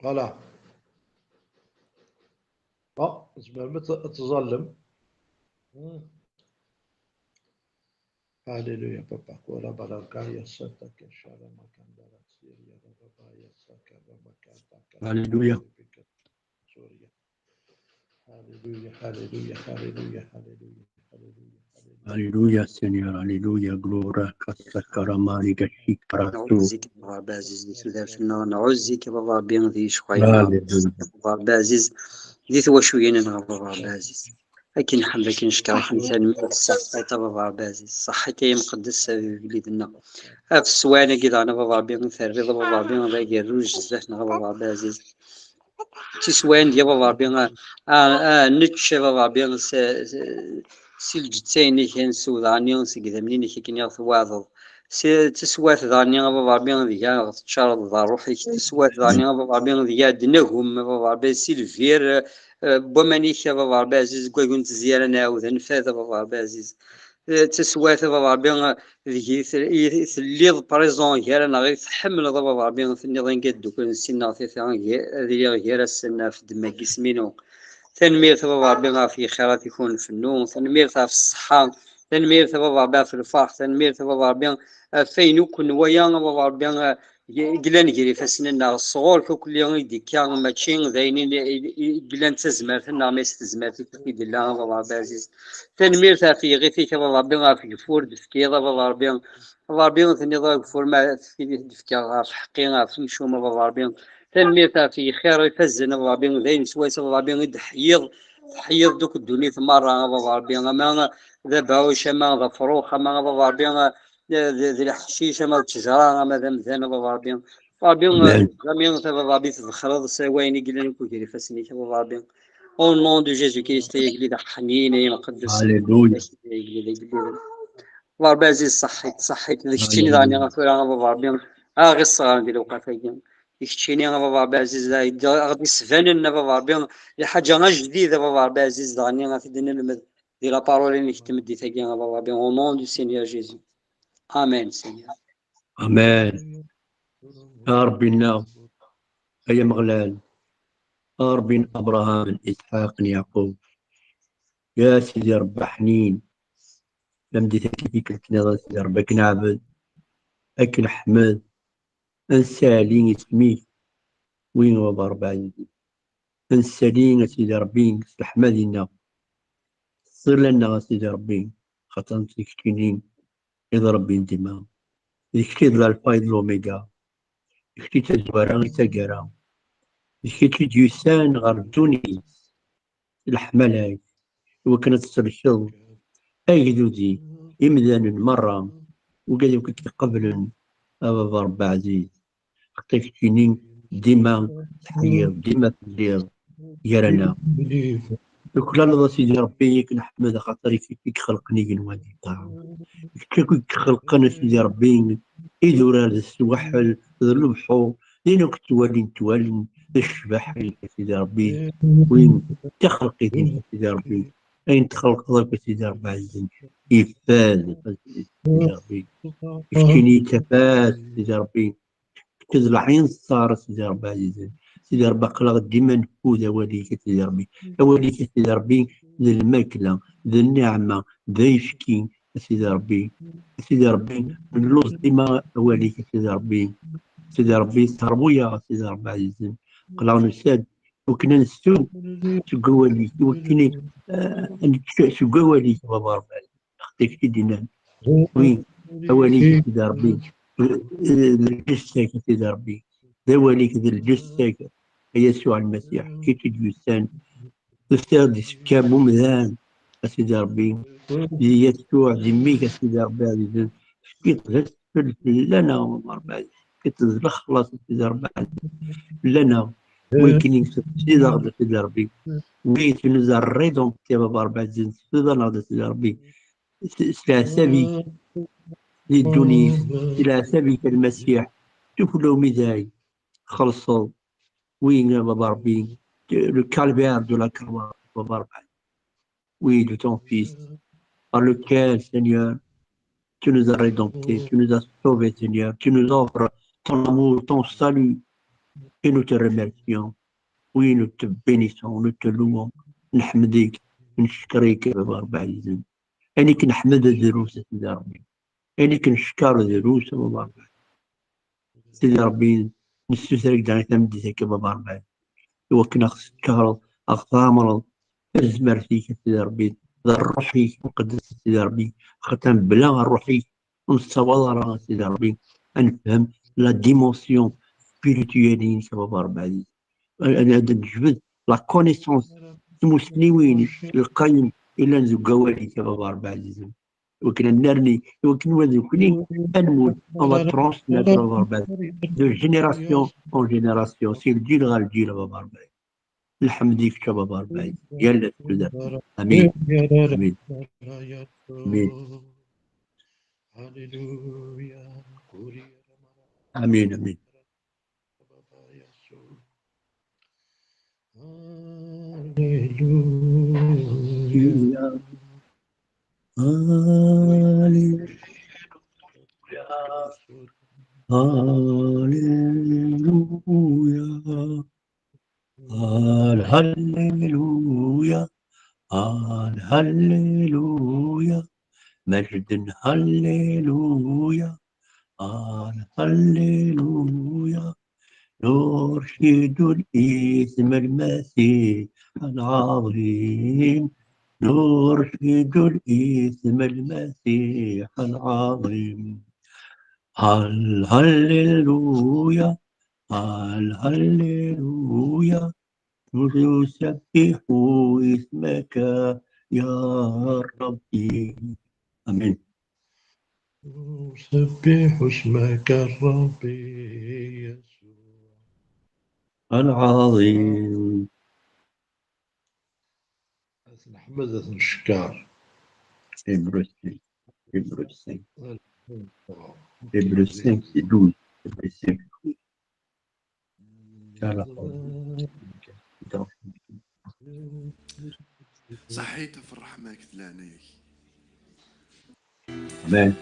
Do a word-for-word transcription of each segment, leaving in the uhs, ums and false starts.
Voilà. Ah, tzemrem ad t-, ad teẓẓallem. Hmm. Alléluia, papa. Kora baraka ya sata kashara makandara siria baba ya sakara makata. Alléluia. Alléluia, alléluia, alléluia, alléluia, alléluia, alléluia. Alléluia, Seigneur, alléluia, gloria, kasakara, mariga, shikara, نعوذ بك يا بابا عزيز دي سوداف، نعوذ بك يا بابا ربي دي شخويا. Alléluia. بابا عزيز دي ثواشويين، بابا عزيز. Akken nḥemmel, akken neckeṛ, akken tanemmirt, ṣṣeḥḥit a baba Ṛebbi ɛziz, ṣṣeḥḥit ay amqeddes a agellid-nneɣ. Ɣef sswan-agi daɣen a baba Ṛebbi i terriḍ a baba Ṛebbi d agerruj zdat-neɣ a baba Ṛebbi ɛziz. D tiswan-agi a baba Ṛebbi, a, a, a nečč a baba Ṛebbi s, s, si lǧetta-inek, a nsew daɣen seg idammen-inek akken i ɣ-tewɛdeḍ. Si, d taswiɛt daɣen a baba Ṛebbi deg-i ɣ-teččareḍ d ṛṛuḥ-ik, d taswiɛt daɣen a baba Ṛebbi deg-i ad d-nagem a baba Ṛebbi si lbir, eh, n waman-ik a baba Ṛebbi ɛziz, deg wagu n tezzi ara nɛawed ad nfad a baba Ṛebbi ɛziz. Eh, d taswiɛt a baba Ṛebbi, eh, deg-i te-, i, i telliḍ présent gar-aneɣ, i tḥemmleḍ a baba Ṛebbi, tenniḍ anga dduklen sin neɣ tlata, ad iliɣ gar-asen ɣef ddemma n yisem-inu. Tanemmirt a baba Ṛebbi ɣef yixirat-ik ur nfennu, tanemmirt ɣef ṣṣeḥḥa, tanemmirt a baba Ṛebbi ɣef lferḥ, tanemmirt a baba Ṛebbi ɣef wayen akk nwala a baba Ṛebbi, eh, i yellan gar ifassen-nneɣ, sɣur-k akk i d-ikka, mačči d ayen i, i, i yellan d tazmert-nneɣ, mais s tezmert-ik i d-illa, a baba Ṛebbi ɛziz. Tanemmirt ɣef yiɣit-ik, a baba Ṛebbi, ɣef gfur d-tefkiḍ, a baba Ṛebbi. A baba Ṛebbi, tenniḍ agfur ma d-fkiɣ ɣef ḥeqqi, ɣef umcum, a baba Ṛebbi. Tanemmirt ɣef yixir ifazen, a baba Ṛebbi, d ayen swayes, a baba Ṛebbi, i d-teḥyiḍ, teḥyiḍ-d akk ddunit merra, a baba Ṛebbi, ama d abeɛɛuc, ama d afrux, ama a baba Ṛebbi, d, d, d leḥcic, ama d ttejra, ama d amdan, a baba Ṛebbi. Ṛebbi, Amen. Ṛebbi, a baba Ṛebbi, tdexxreḍ s wayen i yellan akk gar ifassen-ik, a baba Ṛebbi. Au nom de Jésus-Christ, ay agellid aḥnin, ay amqeddes. Alléluia. Ay agellid, ay agellid. Ṛebbi ɛziz, ṣaḥḥit, ṣaḥḥit. D keččini daɣen a tura, a baba Ṛebbi, a ɣ-isseɣren di lewqat-agi. D keččini, a baba Ṛebbi ɛziz, a ɣ-d-isbanen, a baba Ṛebbi, lḥaǧa ajdid, a baba Ṛebbi ɛziz, daɣen a t-id-nelmed di la parole-inek n tmeddit-agi, a baba Ṛebbi, au nom du Seigneur Jésus. Amen, Seigneur. Amen. A Ṛebbi-nneɣ, ay Ameɣlal, a Ṛebbi n Abṛaham, n Isḥaq, n Yeɛqub, ya Sidi Ṛebbi aḥnin, tameddit-agi tikkelt-nniḍen, a Sidi Ṛebbi, ad k-neɛbed, ad k-neḥmed, ad nessali isem-ik, win n Baba Ṛebbi ɛzizen. Ad nessali, a Sidi Ṛebbi, s leḥmadi-nneɣ, s ṣṣila-nneɣ, a Sidi Ṛebbi, xaṭer d keččini i d Ṛebbi n dima. D kečč i d l'alfa i d l'oméga. D kečč i d tazwara i d taggara. D kečč i d-yusan ɣer ddunit s leḥmala-k, iwakken ad tsellkeḍ agdud-ik, imdanen merra, wigad akk i k-iqeblen, a baba Ṛebbi ɛziz. Xaṭi keččini dima teḥyiḍ, dima telliḍ gar-aneɣ. Tuklaleḍ a Sidi Ṛebbi, i k-neḥmed, axaṭer i k-, i ixelqen igenwan di ṭṭaɛa. D kečč akk i ixelqen a Sidi Ṛebbi idurar d swaḥel d lebḥur, d ayen akk ttwalin, ttwalen d ccbaḥa-ik a Sidi Ṛebbi, win d taxelqit-ik a Sidi Ṛebbi. Ayen txelqeḍ akk a Sidi Ṛebbi ɛzizen, ifad a Sidi Ṛebbi. Keččini d tafat a Sidi Ṛebbi. Kečč d lɛinṣer a Sidi Ṛebbi ɛzizen. Sidi Ṛebbi, aql-aɣ dima neffud awal-ik a Sidi Ṛebbi. Awal-ik a Sidi Ṛebbi d lmakla, d nniɛma, d ayefki a Sidi Ṛebbi. A Sidi Ṛebbi, nelluẓ dima awal-ik a Sidi Ṛebbi. A Sidi Ṛebbi, terwiyaɣ a Sidi Ṛebbi ɛzizen. Aql-aɣ nusa-d iwakken ad nessu seg wawal-ik, iwakken, eh, ad nečč seg wawal-ik a baba Ṛebbi ɛzizen. Xaṭi kečč i d-yennan. Wi, awal-ik a Sidi Ṛebbi, d lǧetta-k a Sidi Ṛebbi, d awal-ik d lǧetta-k a Yasuɛ Lmasiḥ, kečč i d-yusan, tusiḍ-d isefka n umdan a Sidi Ṛebbi, di Yasuɛ, di mmi-k a Sidi Ṛebbi ɛzizen, tefkiḍ d adfel fell-aneɣ a Ṛebbi ɛzizen, tefkiḍ d lexlaṣ a Sidi Ṛebbi ɛzizen, fell-aneɣ, wi akken i tefsiḍ-aɣ-d a Sidi Ṛebbi, wi tu nous as rédemptés a baba Ṛebbi ɛzizen, tefsiḍ-aneɣ-d a Sidi Ṛebbi, s, s leɛtab-ik di ddunit, s leɛtab-ik a Lmasiḥ, tukla umidag, txellṣeḍ, wi a baba Ṛebbi, le calvaire de la croix, baba Ṛebbi. Oui, de ton Fils, par lequel, Seigneur, tu nous as rédemptés, tu nous as sauvés, Seigneur, tu nous offres ton amour, ton salut, Et nous te remercions, oui, nous te bénissons, nous te louons. Nḥemmed-ik, neckeṛ-ik, a Baba Ṛebbi ɛzizen. Ayen i k-neḥmed, drus, a Sidi Ṛebbi. Ayen i k-neckeṛ, drus, a Baba Ṛebbi. Sidi Ṛebbi, nessuter-ak-d i tameddit-agi, a Baba Ṛebbi, iwakken a ɣ-tsekkeṛeḍ, a ɣ-tɛemṛeḍ tazmert-ik, a Sidi Ṛebbi, d ṛṛuḥ-ik amqeddes, a Sidi Ṛebbi, xaṭer mebla ṛṛuḥ-ik ur nessawaḍ ara, a Sidi Ṛebbi, ad nefhem la dimension spirituelle-inek, a Baba Ṛebbi ɛzizen. Ad, ad, ad nejbed la connaissance, tmussniwin lqayen i llan deg wawal-ik, a Baba Ṛebbi ɛzizen. Iwakken ad nerni, iwakken wa d nekkni ad nmut, on va transmettre, a Baba Ṛebbi, de génération en génération, si lǧil ɣer lǧil, a Baba Ṛebbi. Lḥemd i kečč, a Baba Ṛebbi, yal ass tudert. Amin. Amin. Amin. Amin, amin. Hallelujah. Hallelujah. Hallelujah. Hal-, hallelujah. Hal-, hallelujah. Mejden hallelujah. Hal-, hallelujah. نرشد الاسم المسيح العظيم. نرشد الاسم المسيح العظيم. هل-، هللويا. هل-، هللويا. نسبح اسمك يا ربي. آمين. نسبح اسمك الرب يسوع العظيم. Ad t-neḥmed, ad t-neckeṛ. Débrouille-toi. Débrouille-toi. Débrouille-toi, c'est douze. Débrouille-toi. صحيت في الرحمة كتلانيك. آمين.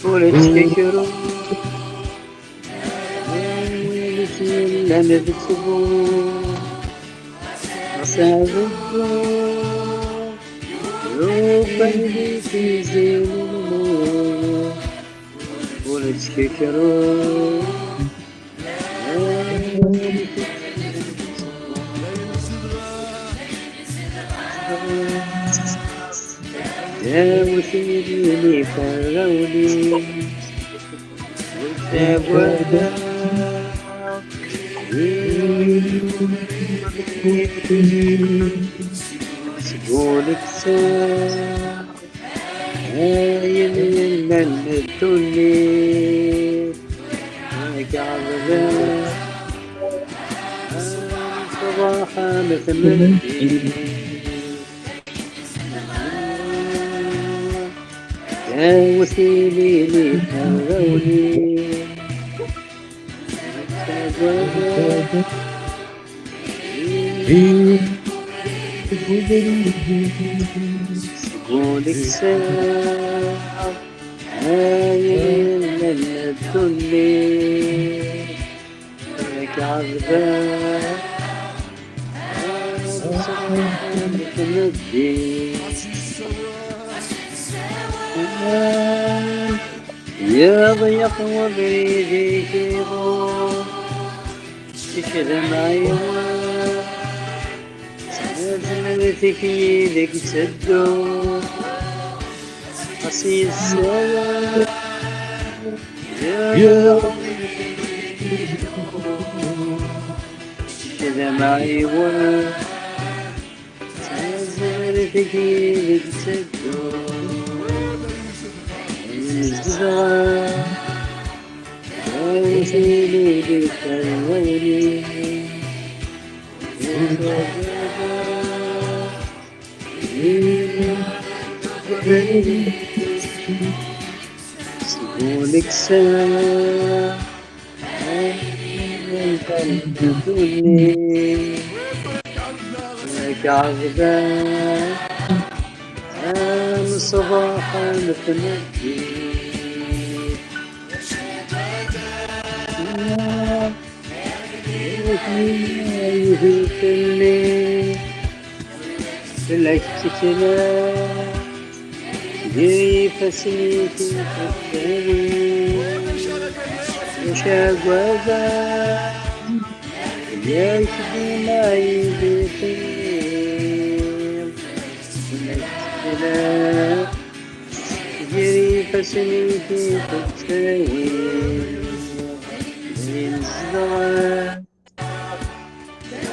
Ur ttkakrun. Win yellan d ttbur, ɣas ɛbeddu, yufa-d di tizi n lmut, ur ttkekru. Dawt yili ferrawni. Ur ttagad ara, seg ul kkseɣ ayen yellan d ddunit, ad k-ɛebdeɣ ṣṣbeḥ am tmeddit. Dawt yili ferrawni. Seg ul kkseɣ Ay ilel n ddunit, ad k-ɛebdeɣ, ad ṣebḥen tmeddit. Yiḍ yeqweḍ ideg iḍul, kečč d amɛiwen, tazmert-ik yid-k tetteddu. Xas yessawal, yiḍ, kečč d amɛiwen, tazmert-ik yid-k tetteddu. Nezdeɣ, ay tili di tawali. Seg ul-ik sɛiɣ ayen kan d ddunit. Ad k-ɛebdeɣ am ṣṣbeḥ n tmeddit. Fell-ak ttekleɣ, gar ifassen-ik i ttawin. Ur ttagadeɣ, yak dima yid-i telliḍ. Fell-ak ttekleɣ, gar ifassen-ik i ttawin. Din zedɣeɣ.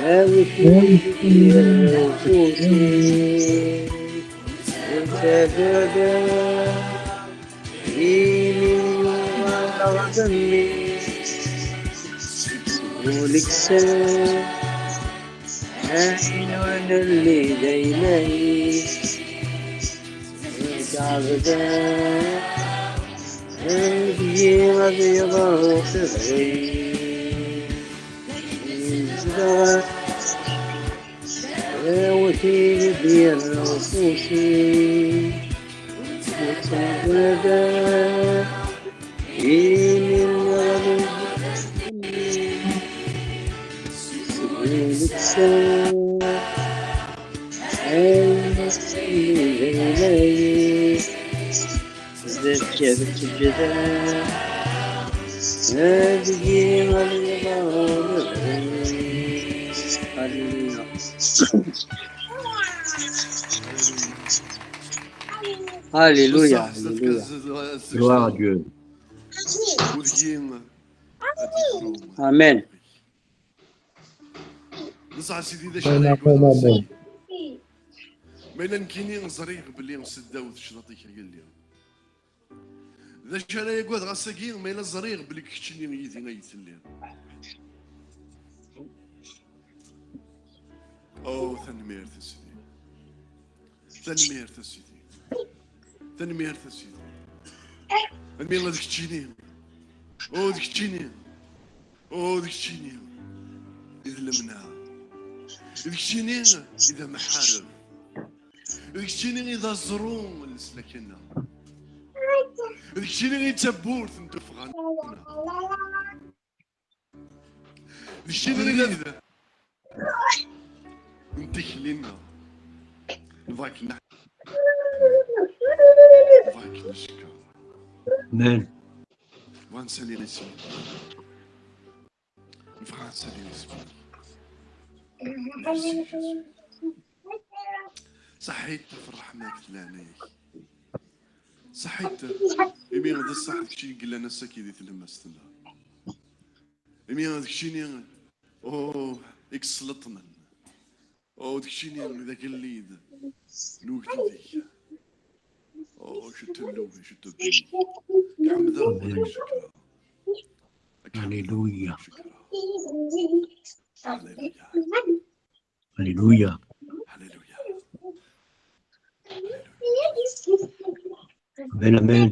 Awit-iyi ufus-ik, ur ttagadeɣ, imi yuɣal ɣer demi. Ul-ik sɛiɣ ayen ur nelli d ayla-ik. Ad k-ɛebdeɣ, ad deg-i ad yeḍru tebɣi. Izdeɣ, awit-iyi-d yerna ufus-ik. Ur ttagadeɣ, imi ɣer seg win iksan, ay d ayla-ik. Zdat-k ad k-ǧǧeɣ, ad deg-i ad yeḍru lebɣi. Alléluia. Alléluia, alléluia. Gloire à Dieu. Amen. Neẓra Sidi d acu ara yeggan ass-agi. Ma yella nekkini ẓriɣ belli seddaw tecḍaṭ-ik a yelli. D acu ara yaggadeɣ ass-agi ma yella ẓriɣ belli keččini yid-i ay telliḍ. Oh, tanemmirt a Sidi. Tanemmirt a Sidi. Tanemmirt a Sidi. Almi d keččini. Oh, d keččini. Oh, d keččini i d lemna, d keččini i d amḥareb, d keččini i d aẓru n leslak-nneɣ, d keččini i d tawwurt n tuffɣa-nneɣ, d keččini i d n tikli-nneɣ. Nebɣa-k neḥ-, nebɣa-k neckeṛ. Amen. Nebɣa ad nsali isem-ik. Nebɣa ad nsali isem-ik. Merci, Jésus. Saḥit ɣef ṛṛeḥma-k d leɛnaya-k. Saḥit imi d ṣṣeḥ d kečč i yellan ass-agi di tlemmast-nneɣ. Imi d keččini, oh, i yesleṭnen. Oh, d keččini d agellid n ugdud-ik. Oh, je te loue, je te bénis. Ḥemdeɣ-k, ad k-cekkreɣ. Ad k-ḥemdeɣ, Alléluia. Ad k-cekkreɣ. Alléluia. Alléluia. Alléluia. Amen, amen.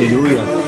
Alléluia.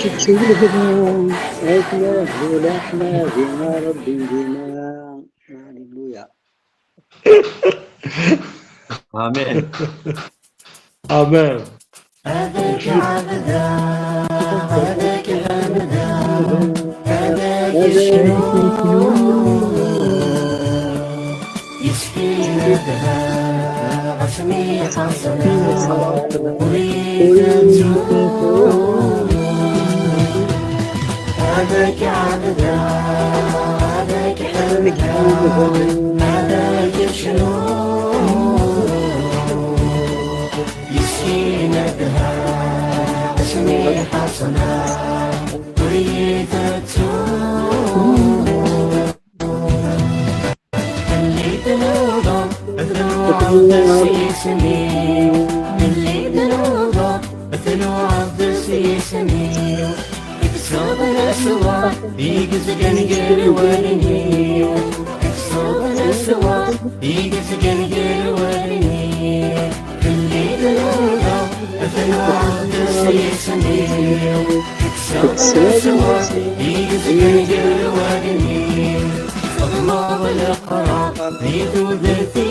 Akken ara d-nehdu leḥmadi a Ṛebbi n dima. Aleluya. Amen. Amen. Ad k-ɛebdeɣ, ad k-ḥemdeɣ, ad k-cnuɣ. Yessefk ad nedheɣ asmi ḥaṣleɣ ur iyi-tettuɣ. Ad k-ɛebdeɣ, ad k-ḥemdeɣ, ad k-cnuɣ. Yessefk ad nedheɣ asmi ḥaṣleɣ ur iyi-tettuɣ. Melli tnuḍeḍ, tnuɣeḍ s yisem-iw. Melli tnuḍeḍ, tnuɣeḍ s yisem-iw. Tekkseḍ leswar i yezgan gar wallen-iw. Tekkseḍ leswar i yezgan gar wallen-iw. Melli tnuḍeḍ, tnuɣeḍ s yisem-iw. Tekkseḍ leswar i yezgan gar wallen-iw. Txedmeḍ leqrar di tudert-iw.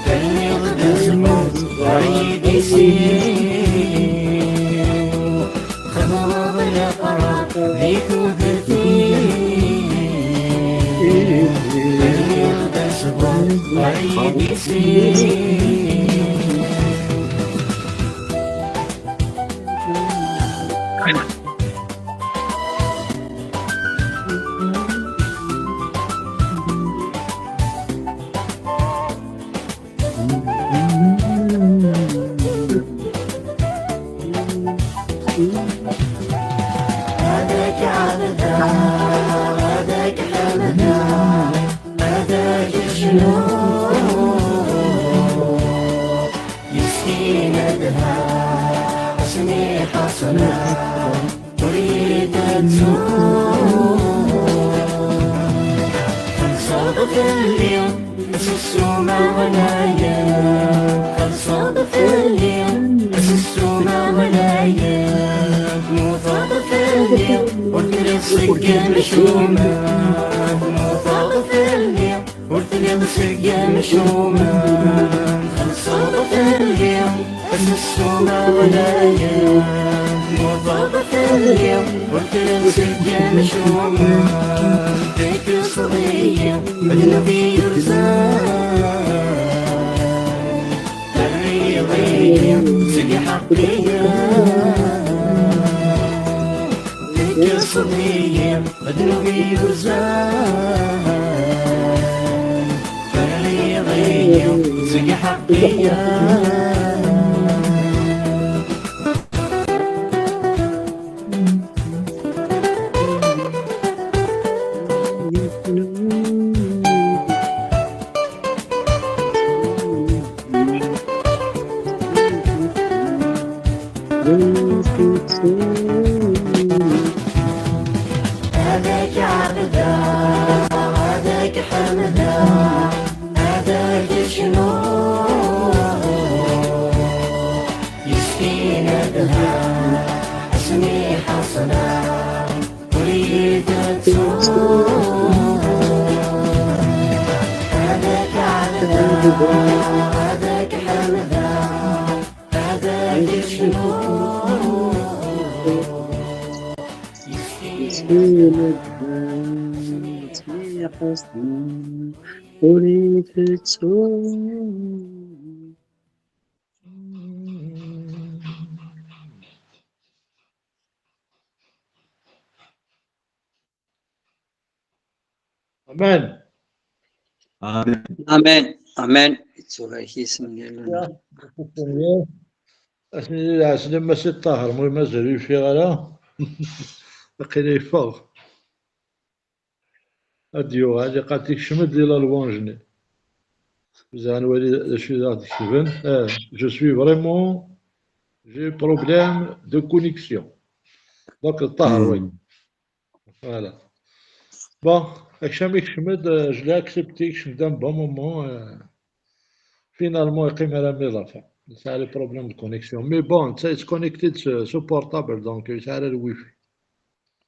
Terniḍ-d azemmur ɣer yidis-iw. Txedmeḍ leqrar di tudert-iw. Terniḍ-d azemmur ɣer yidis-iw. Ad k-ɛebdeɣ, ad k-ḥemdeɣ, ad k-cnuɣ. Yessefk ad nedheɣ asmi ḥaṣleɣ ur iyi-tettuɣ. Txellṣeḍ fell-i s ssuma ɣlayen. Txellṣeḍ fell-i s ssuma ɣlayen. Temmuteḍ fell-i ur telliḍ seg yimcumen. Temmuteḍ fell-i ur telliḍ seg yimcumen. Txellṣeḍ fell-i s ssuma ɣlayen. Temmuteḍ fell-i ur telliḍ seg yimcumen. Tekkseḍ-iyi ddnub-iw yerzan. Terriḍ-iyi seg ḥeqq-iw. Tekkseḍ-iyi ddnub-iw yerzan. Terriḍ-iyi seg ḥeqq-iw. Ad k-ɛebdeɣ, ad k-ḥemdeɣ, ad k-cnuɣ. Yessefk ad nedheɣ asmi ḥaṣleɣ ur iyi-tettuɣ. Ad k-ɛebdeɣ, ad k-ḥemdeɣ, ad k-cnuɣ. Ur iyi-tettuɣ. Amen. Amen. Amen. Amen. Ittubarek isem n Yillu. Asmi d lɛeslama a Si Ṭaher, ma mazal ur yeffiɣ ara. Aql-i yeffeɣ. Ad d-yuɣal, iqal tikcem-d di la louange-nni. Bzan wali d acu i d aɣ-d-ketben. Ah, je suis vraiment, j'ai problème de connexion. Donc, d Ṭaher, oui. Voilà. Bon, akcam ikcem-d, euh, je l'ai accepté, ikcem-d un bon moment, euh, finalement, yeqqim armi d la fin. Nesɛa les problèmes de connexion. Mais bon, it's connected sur, sur portable, donc yesɛa le wifi.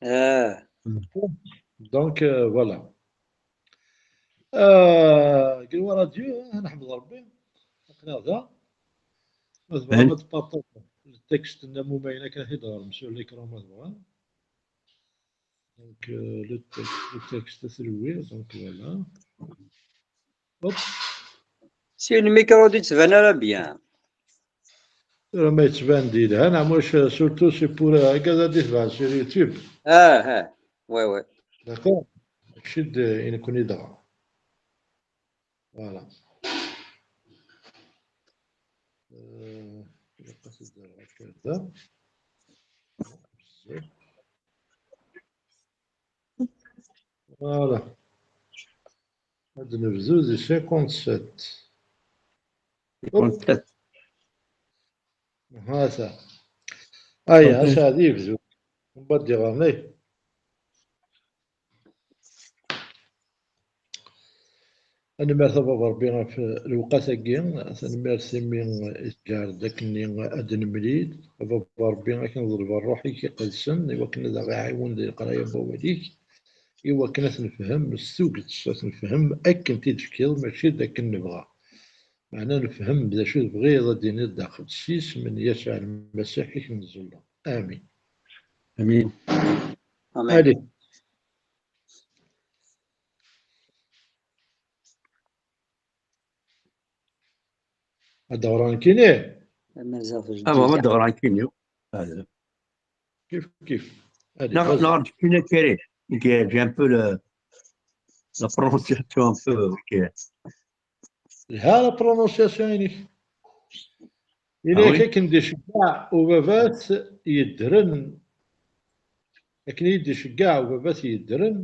Ah. Donc, euh, voilà. Euh, قلوا راديو، آه، نحمد ربي. Aql-aɣ da. Ma tebɣam ad tparṭaǧum le texte n Mumayna kan ad t-id-ɣrem sur l'écran ma tebɣam. Donc, euh, le texte, le texte, c'est le oui, donc voilà. Hop. Si le micro ur d-yettban ara bien. Tura ma yettban-d yelha, neɣ mac, surtout c'est pour, euh, agad ad d-itban sur YouTube. Ah, ah. Ouais, ouais. D'accord. Mačči d, i nekkni dɣa. Voilà. Euh, ilaq ad t-id-rreɣ akka da. Voilà. Ad nebdu di cinquante-sept. Cinquante-sept. Hata. Aya, asaɛd yebdu. Mbadd iɣerni. Tanemmirt a Baba Ṛebbi ɣef lewqat-agi, tanemmirt imi i teǧǧareḍ akken-nni ad d-nemlil. A Baba Ṛebbi, ad k-neḍleb Ṛṛuḥ-ik iqedsen i wakken ad aɣ-iɛiwen di leqraya n wawal-ik, i wakken ad t-nefhem s tuget, ad t-nefhem akken t-id-tefkiḍ, mačči d akken nebɣa. Meɛna nefhem d acu tebɣiḍ ad d-tiniḍ daxel. S yisem n Yasuɛ Lmasiḥ i k-nẓulla. Amin. Amin. Amin. Allez. Ad d-ɣreɣ nekkini? Mazal Ah, bon, ad d-ɣreɣ nekkini. Kif kif. Allez, Neɣ vas-y. Neɣ nekkini kiri. J'ai un peu le, la prononciation un peu. Ok. Lha la prononciation-inek. Ini-ak Ah oui? Akken d-iceggeɛ ubabat yeddren, akken i d-iceggeɛ ubabat yeddren,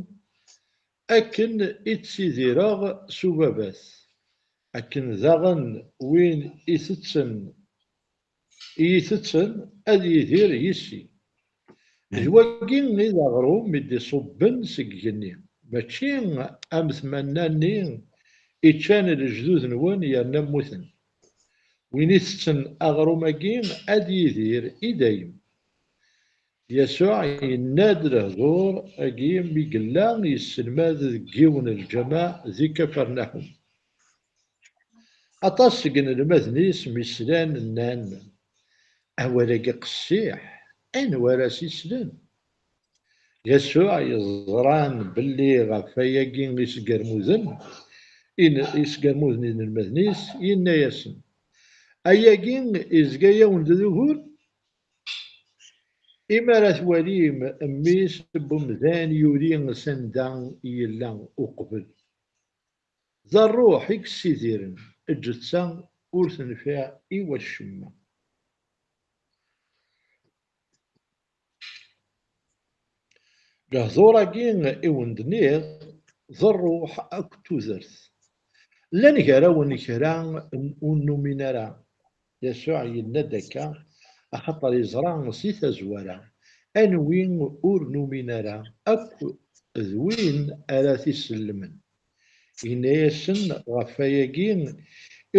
akken i ttidireɣ s ubabat, akken daɣen win itetten, i itetten ad yidir yis-i. D wagi i d aɣrum i d-iṣubben seg igenni, mačči am tmanna-nni i ččan lejdud-nwen yerna mmuten. Win itetten aɣrum-agi ad yidir i dayem. Yasuɛ yenna-d lehdur-agi mi yella yesselmad deg yiwen n lǧameɛ di Kafarnaḥum. Aṭas seg inelmaden-is mi slan nnan, awal-agi qessiḥ, anwa ara s-islen? Yasuɛ yeẓran belli ɣef wayagi i sgermuden, in- i sgermuden inelmaden-is, yenna-yasen, ayagi izga-yawen-d d ugur? Imi ara twalim mmi-s n umdan yuli s anda yella uqbel. D ṛṛuḥ i yessidiren, lǧetta ur tenfiɛ i wacemma. Lehdur-agi i wen-d-nniɣ d ṛṛuḥ akked tudert. Llan gar-awen kra n- ur numin ara. Yasuɛ yenna-d akka, axaṭer yeẓra si tazwara anwi ur numin ara akk d win ara t-isellmen. Yenna-yasen, ɣef wayagi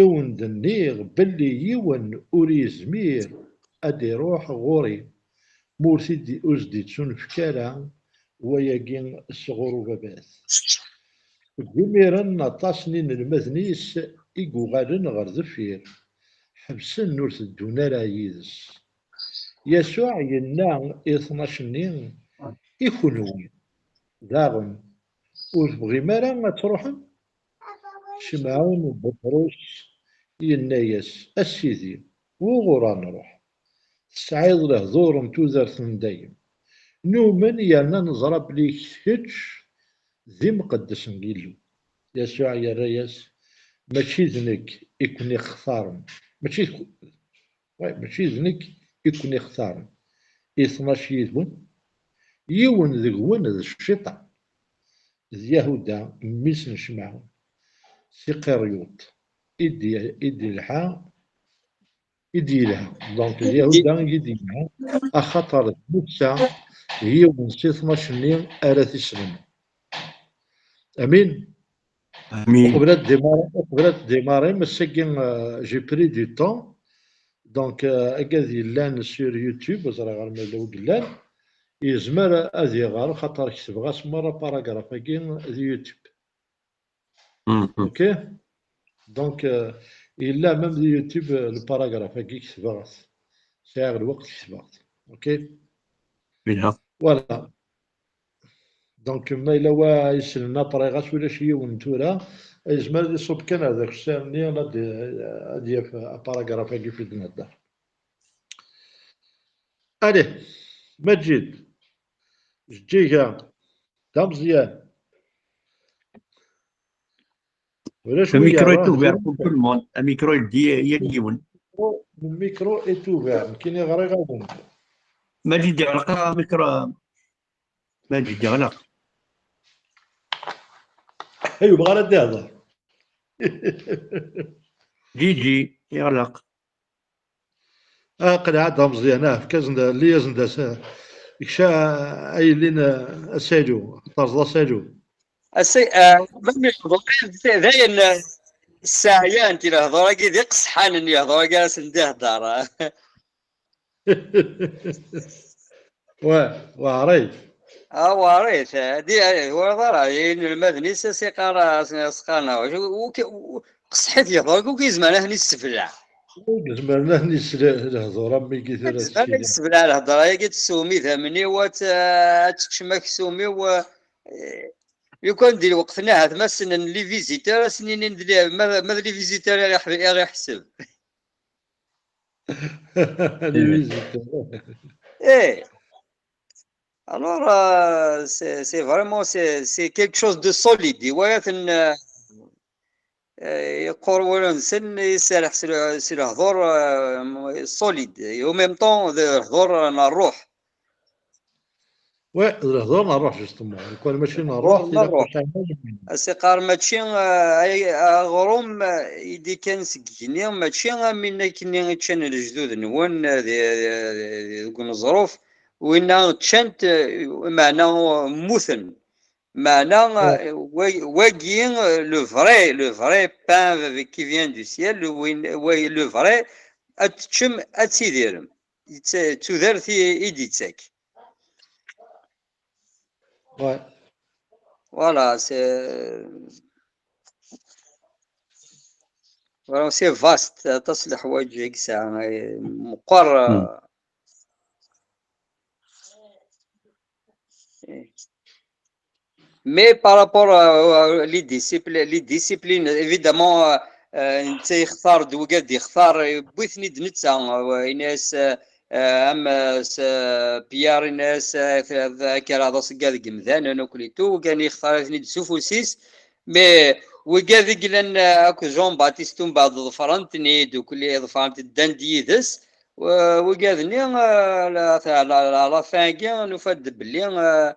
i wen-d-nniɣ belli yiwen ur yezmir ad d-iruḥ ɣur-i ma ur t-id- ur s-d-ittunefk ara wayagi sɣur ubabat. Seg imiren aṭas n inelmaden-is i yuɣalen ɣer deffir, ḥebsen ur teddun ara yid-s. Yasuɛ yenna i tnac-nni, i kunwi daɣen, ur tebɣim ara ad truḥem? Cimɛun u Buṭrus yenna-yas, a Sidi, wuɣur ad nruḥ? Tesɛiḍ lehdur n tudert n dayem. Numen yerna neẓra belli kečč d imqeddes n Yillu. Yasuɛ yerra-yas, mačči d nekk i ken-ixtaren. Mačči d, ouais, mačči d nekk i ken-ixtaren. I tnac yid-wen, yiwen deg-wen d Cciṭan. D Yahuda, mmi-s n Cimɛun, si Qiryuṭ, i d-, i d-ilḥa, i d-yelha. Donc, d Yahuda i d-yelha, axaṭer d netta d yiwen si tnac-nni ara t-isellmen. Amin. Amin. Qbel ad démarrer, qbel ad démarrer, ass-agi, euh, j'ai pris du temps. Donc, euh, agad yellan sur YouTube, ur ẓriɣ ara ma yella wi yellan, yezmer ad iɣer, xaṭer ketbeɣ-as merra paragraf-agi di YouTube. Mhm. Ok? Donc, euh, yella même di YouTube, euh, le paragraf-agi ketbeɣ-as. Sɛiɣ lweqt ketbeɣ-t. Ok? Yelha. Voilà. Donc, ma yella wa yessnen après, ɣas ulac yiwen tura, yezmer ad iṣubb kan ar d akessar-nni, ad, ad yaf aparagraf-agi fi d-nhedder. Allez, Maǧid, Jeǧǧiga, d ameẓyan. Ulac Le wi micro est yeɣran ouvert tura. Pour tout le monde. Le micro est di yal yiwen. Le micro est ouvert. Nekkini ɣriɣ-awen-d. Maǧid yeɣleq le micro. Maǧid yeɣleq. Ay, yebɣa ara d-ihder. Jiji yeɣleq. Ah, qleɛ-d ameẓyan, ah, efk-asen-d, lli-asen-d as-, kca ay yellin, ah, asalu, terẓeḍ asalu. Asi, ah, ma mi d-, dayen, ah, sseɛyant i lehdur-agi d iqesḥanen, lehdur-agi ara sen-d-ihder. Wa, weɛrit. Ah, weɛrit, ah, di, ah, ur ara, inelmaden-is as iqqar, ah, as, as qqaren, ah, wacu, u-, u-, qesḥit lehdur-agi, ur k-yezmer ad ten-issebleɛ. Ur yezmer ad ten-issebleɛ lehdur am wigi tura Ur yezmer ad ttili. Issebleɛ lehdur-agi, ad tesseww idammen-iw, ad, ad teččem aksum-iw, ah, eh, lukan di lweqt-nni ahat ma ssnen les visiteurs, ad sen-inin d li-, ma, ma d les visiteurs i ɣ-iḥ-, i ɣ-iḥseb. Les visiteurs. Eh. Alors, euh, c'est, c'est vraiment, c'est, c'est quelque chose de solide. Iwala-ten, euh, euh, yeqqur wul-nsen, iserreḥ si le-, si lehdur, euh, solide. Et en même temps, d lehdur n ṛṛuḥ. Ouais, d lehdur n ṛṛuḥ, justement. Lukan mačči n ṛṛuḥ, N tili ṛṛuḥ. qesɛa iman-im. As iqqar mačči, euh, ay, aɣrum, euh, i d-ikkan seg igenni, mačči am win akkenni i ččan lejdud-nwen, euh, di, di, di, deg uneẓruf, winna ččan-t, euh, meɛna, euh, mmuten. Meɛna, euh, wa-, wagi, euh, le vrai, le vrai pain qui vient du ciel, le, win-, wa-, le vrai, ad teččem, ad tidirem. D ta-, d tudert i, i d-ittak. Ouais. Voilà, c'est, voilà, c'est vaste, aṭas n leḥwayeǧ i yesɛa, eh, meqqer, Hmm. eh. Mais par rapport à, à les disciples, les disciplines, évidemment, euh, euh, netta yextar-d wigad yextar, yewwi-ten-id netta, euh, ini-as, euh, euh, am, euh, s-, euh, Pierre ini-as, euh, akka ara d aṣegga deg yimdanen, uklitu, wigad yextar-iten-id s ufus-is, mais wigad i yellan, euh, akked Jean-Baptiste, umbeɛd ḍefren-ten-id, ukli ḍefren-t-id, ddan-d yid-s, euh, wigad-nni, euh, la, la, la, la fin-agi, nufa-d belli, euh,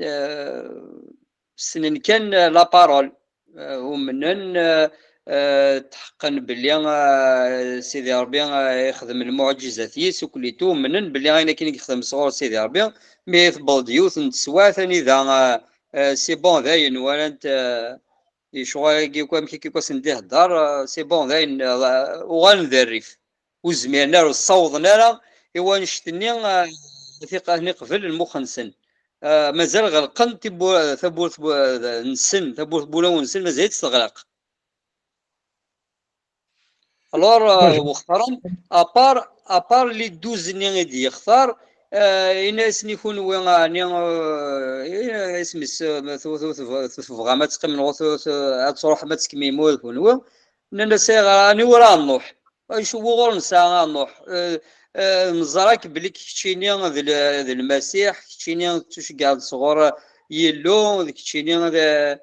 euh, ssnen kan, euh, la parole. Euh, umnen, euh, euh, tḥeqqen belli, euh, Sidi Ṛebbi, euh, ixdem lmuɛǧizat yis, uklitu umnen belli ayen akken i yexdem sɣur Sidi Ṛebbi, mi tewweḍ-d yiwet n teswiɛt anida, euh, euh, c'est bon, dayen, walan-t, euh, lecɣal-agi akk amek akka i wasen-d-ihedder, euh, c'est bon, dayen, euh, uɣalen d rrif. Ur zmiren ara, ur ssawḍen ara i wanect-nni, ah, tiq-, ad ten-iqbel lmux-nsen. Ah, mazal ɣelqen tibu-, tawwurt bu-, nsen, tawwurt n wulawen-nsen mazal-itt teɣleq. Alors, ah, Maǧid. Wextaren, à part, à part les douze-nni i d-yextar, ah, ini-asen i kunwi, ɛni, ah, isem-is, ah, ma tu-, tu-, tu-, tu-, tebɣam ad teqqimem, neɣ tu-, tu-, ad tṛuḥem ad tekmim ula d kunwi? Nnan-as, ayɣer, aniwer a Nuḥ? Acu wuɣur nesɛa a Nuḥ? Eh, eh, neẓra-k belli keččini d l-, d Lmasiḥ, keččini d tuceggeɛt sɣur Yillu, d keččini d, eh,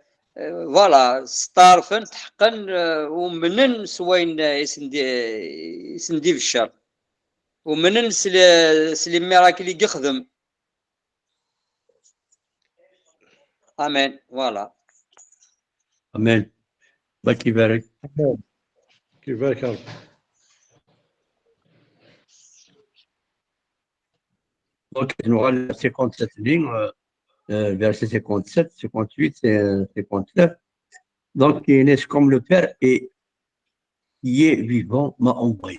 voilà, steɛṛfen, tḥeqqen, eh, umnen s wayen, eh, i sen-d-, i sen-d-ibeccer. Umnen s le-, s les miracles i yexdem. Amen, voilà. Amen. Bak ibarek. Kibarek Ṛebbi. Donc, nuɣal cinquante-sept lignes, euh, euh, verset cinquante-sept, cinquante-huit, euh, cinquante-neuf. Donc, il est comme le Père est, qui est vivant, m'a envoyé.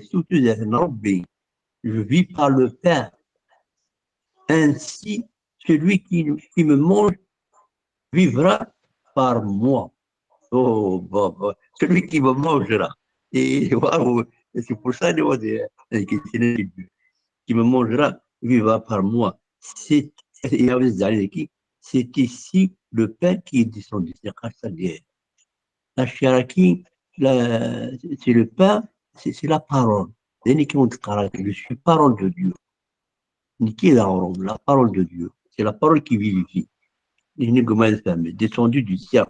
s tudert n Rebbi, je vis par le pain, ainsi celui qui, qui me mange vivra par moi. Oh, bon, bon. Celui qui me mangera. Et waouh, c'est pour ça, nous, on dit, euh, qui me mangera vivra par moi. C'est, c'est ici le pain qui est descendu. C'est grâce à Dieu. La charité, la, c'est le pain, c'est, c'est la parole. Je suis parole de Dieu. Nekki d aɣrum, la parole de Dieu. C'est la parole qui vivifie. Descendu du ciel,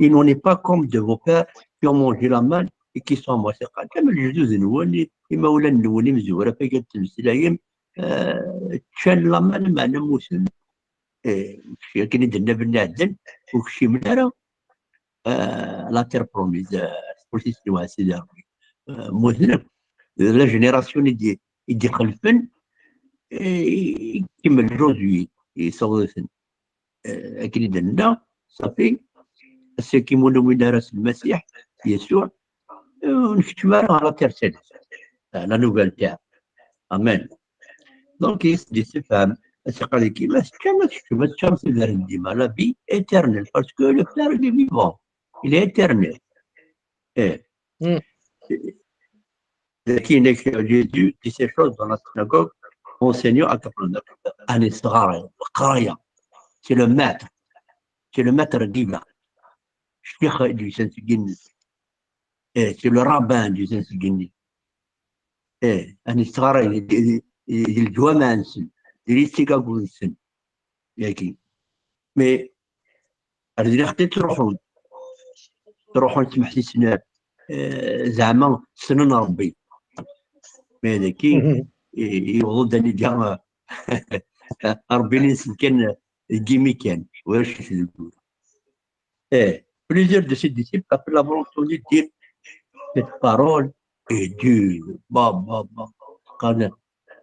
il n'en est pas comme de vos pères qui ont mangé la manne et qui sont morts. Comme Jésus nous dit, imawlan-nwen imezwura, fakat ttmeslayem, euh, ččan la manne, meɛna mmuten. Eh, akken i d-tenna Benni Ɛedden, ur kcimen ara, euh, la terre promise, euh, s Sidi Ṛebbi. Euh, mmuten akk. La génération i d-, i d-ixelfen, eh, i, i kemmel Josué, yessaweḍ-iten. Eh, akken i d-nenna, ṣafi, ass-agi ma ur numin ara s Lmasiḥ, Yasuɛ, eh, ur nkeččem ara ɣer la terre céleste. Eh, la nouvelle terre. Amen. Donc, il se dit, c'est femme, c'est pas l'équipe, mais c'est jamais, c'est jamais, c'est la vie éternelle, parce que le frère, il est vivant, il est éternel. Eh. Hmm. Qui n'est que Jésus dit ces choses dans la synagogue, enseignant à Capernaum. Un esclave, c'est le maître, c'est le maître divin. Ccix du Saint-Guinness. Eh, c'est le rabbin du Saint-Guinness. Eh, un esclave, il, il, il, il doit manger, il est yagi. Mais ar dinna ttruḥun, ttruḥun ttmeḥsisen, eh, zeɛma ssnen Ṛebbi. Mais dagi, i-, yewweḍ-d anida, eh, Ṛebbi-nsen kan deg imi kan, ulac-it deg wul. Eh, plusieurs de ses disciples appellent volontiers dire, cette parole est dure. Ba, ba, ba. Qqaren,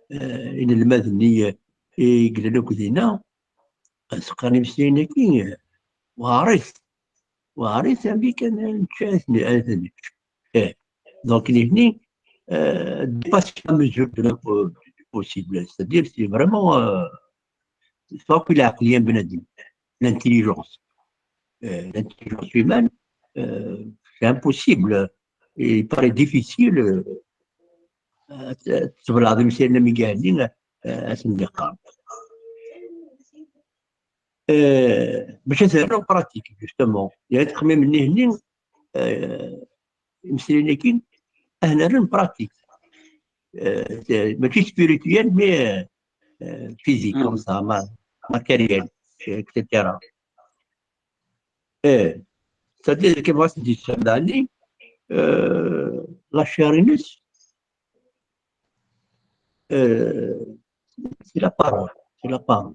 eh, inelmaden-nni, eh, i yellan akk dinna, as-qqaren imeslayen-agi, eh, weɛrit. Weɛrit, amek kan nečča, ad ten-, ad ten-nečč. Eh, donc, nitni, euh, dépasse la mesure de l'impo-, du possible. C'est-à-dire, c'est vraiment, euh, c'est pas que la, l'intelligence. Euh, l'intelligence humaine, euh, c'est impossible. Il paraît difficile, euh, euh, de se voir, euh, à ce niveau. Euh, باش نزرعو en pratique, justement. يعني تخميم النهني, euh, imeslayen-agi, ad nerren pratique. Euh, c'est, mačči spirituel, mais, euh, euh, physique, comme ça, ma-, matériel, et cetera. Eh, c'est-à-dire que moi, c'est du Shamdani, euh, la chair, euh, c'est la parole, c'est la parole.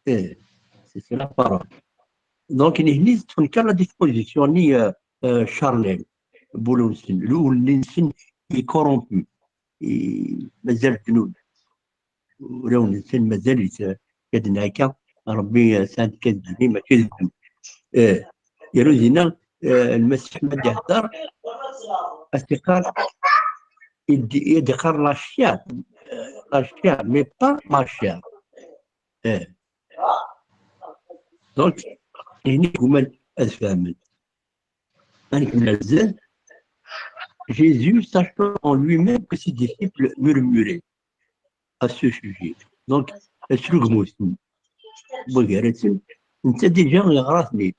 Eh, c'est, c'est la parole. Donc, il existe une telle disposition, ni, euh, euh, charnelle, boulogne, l'eau, l'insin est corrompu. Et, mais elle, nous, ولو الإنسان مازال يت-، يدنا هكا، ربي ساعات كتجيني ماشي ذنب. إيه، يروزينا، إيه، المسيح ما يهدر، أتقال، يدي، يدقر la chair، la chair, mais pas ma chair. إيه. Donc، يعني كمان أفهمت. أنا كنا زين. Jésus, sachant en lui-même que ses disciples murmuraient à ce sujet. Donc, asrugmus n wagaraten, netta déjà yeɣra-ten-id.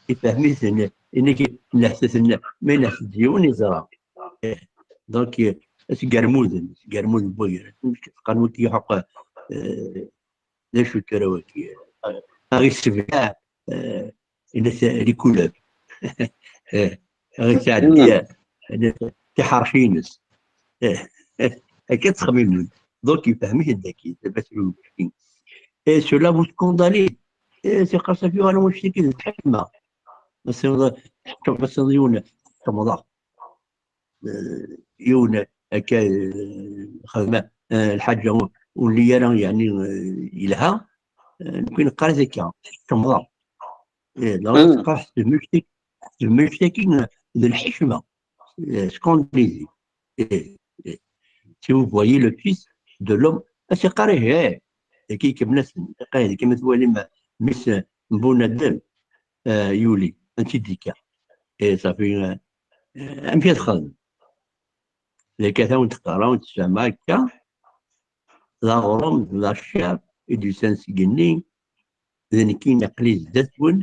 Ifhem-iten, inna-k, nehta-ten, ma nehta-d yiwen, yeẓra. Eh, donc, eh, asgermuden, asgermuden n wagaraten, qqaren wagi iḥuq, eh, d acu-t ara wagi? Ad ɣ-issebleɛ, eh, les couleurs. Eh, ad ɣ-isɛeddi, eh, tiḥerci-ines. Eh, akka ttxemmimen. Donc, yefhem-iten dagi, d abatrug. Et cela vous scandalise. Eh, c'est grâce à Dieu, أنا مش كده الحكمة. بس هو، شوف، بس هو يون، شوف، هذا. Eh, yiwen akka, eh, xedmeɣ, eh, lḥaǧa ur, ur lliɣ ara, yeɛni, eh, yelha, eh, nekkni neqqar-as akka, temḍa. Eh, la, mm, teqqar s tmect-, s tmect-agi, eh, d lḥikma, eh, scandalisé. Eh, eh. Si vous voyez le fils de l'homme, as-iqqar ih, eh. Dagi ikemmel-asen, iqqar, dagi ma twalim mmi-s n bunadem, eh, yuli, ansi d-yekka. Eh, safi, eh, eh, amek ad xedmen? Dagi ad awen-d-qqareɣ, awen-d-ssefhameɣ akka, d aɣrum, d acciṛ i d-yusan seg igenni, d nekkini aql-i zdat-wen,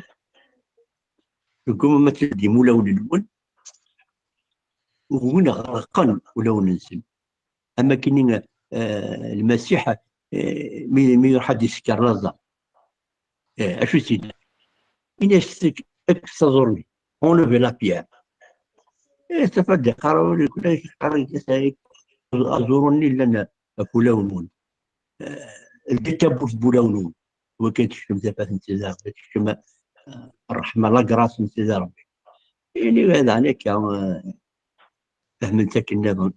teggumam ad tleddim ulawen-nwen, win ɣerqen ulawen-nsen. Am akken, eh, Lmasiḥ, eh, mi, mi iruḥ ad d-isker laẓ-a, eh, acu i s-yenna? Ini-as, kkes aẓur-nni, enlevez la pierre. Eh, tafat d-iqqar, ur yeqqar, aẓur-nni llan ɣef wulawen-nwen. Eh, ldi tawwurt n wulawen-nwen. Wakken tekcem tafat n Sidi Ṛebbi, tekcem, eh, ṛṛeḥma, la grâce n Sidi Ṛebbi. Ini daɣen akka, eh, fehmen-t akken nniḍen.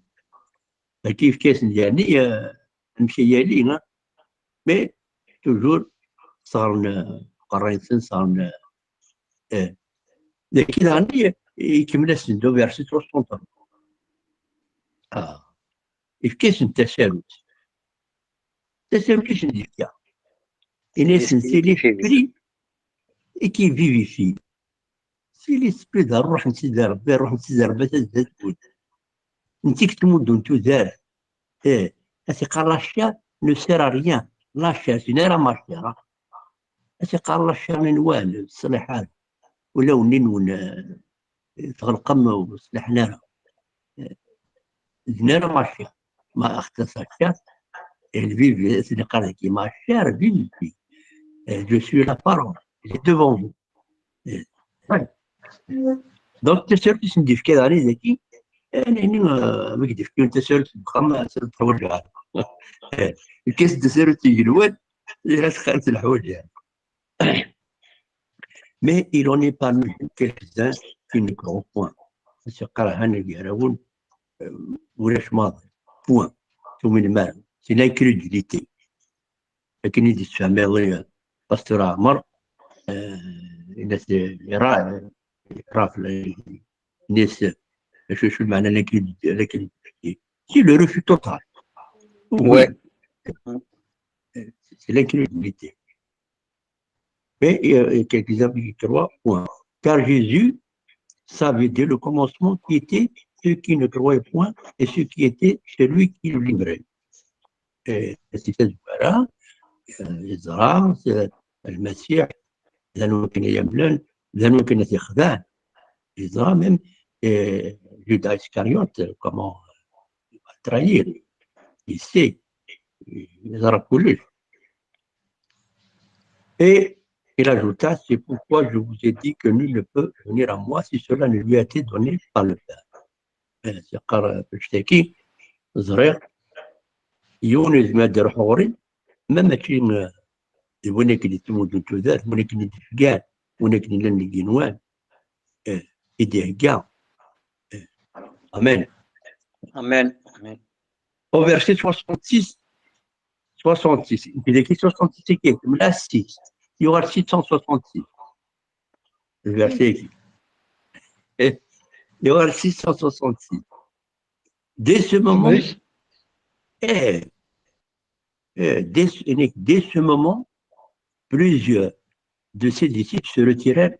Dagi yefka-yasen-d, yeɛni, eh, amek ay yali, hein? Mais toujours sɣer n, eh, uqerray-nsen, sɣer n, eh, dagi daɣen i, ikemmel-asen-d au verset soixante. Ah. Yefka-asen tasarut. Tasarut i sen-d-yefka. Ini-asen, c'est l'esprit et qui vivifie. C'est l'esprit, d ṛṛuḥ n Sidi Ṛebbi, ṛṛuḥ n Sidi Ṛebbi, tazdat-nwen. Netta i yettmuddun tudert. Eh, ad s-iqqar la chair ne sert à rien. La chair, c'est une erreur, ma chair, hein. Ad s-iqqar la chair n nwan, ṣṣliḥ ara. Ulawen-nwen, eh, tɣelqem ur ṣliḥen ara. Eh, d nara ma chair. Ma aɣtas la chair, elle vit, ad s-iqqar dagi, ma chair vivifie. Eh, je suis la parole. Elle est devant vous. Eh, ouais. Donc, tasarut i sen-d-yefka daɣen dagi, eh, nini, eh, mi k-d-fkan tasarut deg uxxam, eh, ad teḥwaǧ ara. Eh, lkas tasarut igelwan, eh, ad txalet leḥwaǧ ara. Mais il en est parmi nous quelques-uns qui ne croient point. Ad s-iqqar han gar-awen, eh, ulac maḍi. Point. Tuminem ara. C'est l'incrédulité. Akken i d-yessefhem iḍelli, eh, Pasteur Ɛmer, eh, yenna-t, ira-, ira-, yenna-t, acu, acu lmeɛna l'incrédulité, l'incrédulité? C'est le refus total. Oui. Ouais. C'est l'incrédulité. Mais, euh, quelques-uns qui croient, point. Car Jésus savait dès le commencement qui était ceux qui ne croyaient point et ceux qui étaient celui qui le livrait. Eh, si tazwara, eh, yeẓra, eh, Lmasiḥ, d anwa kan ay amlan, d anwa kan ay t-ixdan. Yeẓra même, eh, Judas Iscariote, comment, eh, il va le trahir. Il sait. Yeẓra kullec. Et il ajouta, c'est pourquoi je vous ai dit que nul ne peut venir à moi si cela ne lui a été donné par le Père. Eh, yeqqar, eh, annect-agi, ẓriɣ, yiwen ur yezmir ad d-iruḥ ɣur-i, ma mačči, eh, d win akken yettmuddun tudert, win akken i d-ifgan, win akken yellan deg yigenwan, eh, i d-ihegga. Eh, amen. Amen. Amen. Au verset soixante-six, soixante-six. Dagi soixante-six, c'est qui? Là, six. Il y aura six cent soixante-six. Le verset ici. Eh, il y aura six cent soixante-six. Dès ce moment, oui, eh, eh, dès, dès ce moment, plusieurs de ses disciples se retirèrent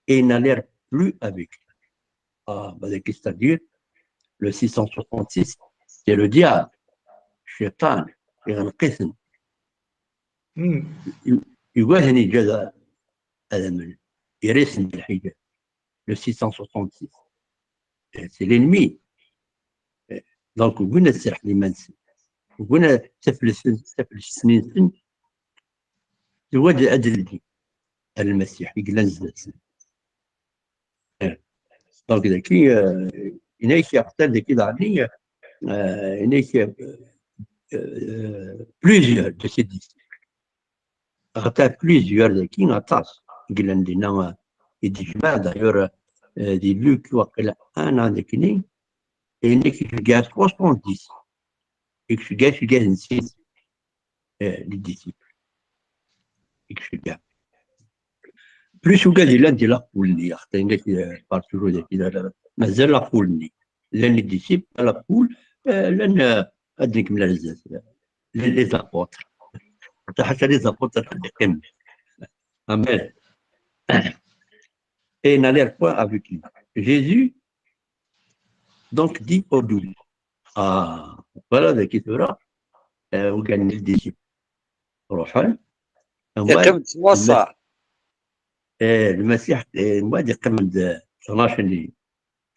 et n'allèrent plus avec lui. Ah, bah, c'est-à-dire, le six cent soixante-six, c'est le diable, Shaitan, iɣelq-iten. Hmm. Yugi ad ten-yeǧǧ ad, ad amnen. Yerra-yasen-d lḥiǧab. Le six cent soixante-six. Eh, c'est l'ennemi. Eh, donc, wwin ad serḥen iman-nsen. Wwin ad taflest-, taflest-nsen, tugi ad, ad d-teldi ar Lmasiḥ i yellan zdat-sen. Eh, donc, dagi, eh, yenna-ak, aql-aɣ dagi daɣen, eh, yenna-ak, eh, eh, plusieurs de ses disciples. Ata plusieurs daki, aṭas i yellan dinna, i d-ijmeɛ, d'ailleurs, euh, di Luc, waqila, un an daki, ayen i k-iceggeɛ soixante-dix, i k-iceggeɛ, iceggeɛ-iten sin, euh, les disciples. I k-iceggeɛ. Plus ugad yellan di la foule-nni, axaṭer nekk, euh, par toujours daki, la, la, mazal la foule-nni. Llan les disciples, la foule, euh, llan, euh, ad nkemmel ar zdat. Les, les apôtres. Ata ḥaca les apôtres ad d-iqqimen. Amen. Et n'aller point avec lui. Jésus, donc, dit aux douze. Ah, voilà, daki tura, euh, ugaden les disciples. Ruḥen. Yeqqim-d s waṣṣaḥ. Eh, Lmasiḥ, eh, mbeɛd yeqqim-d tnac-nni.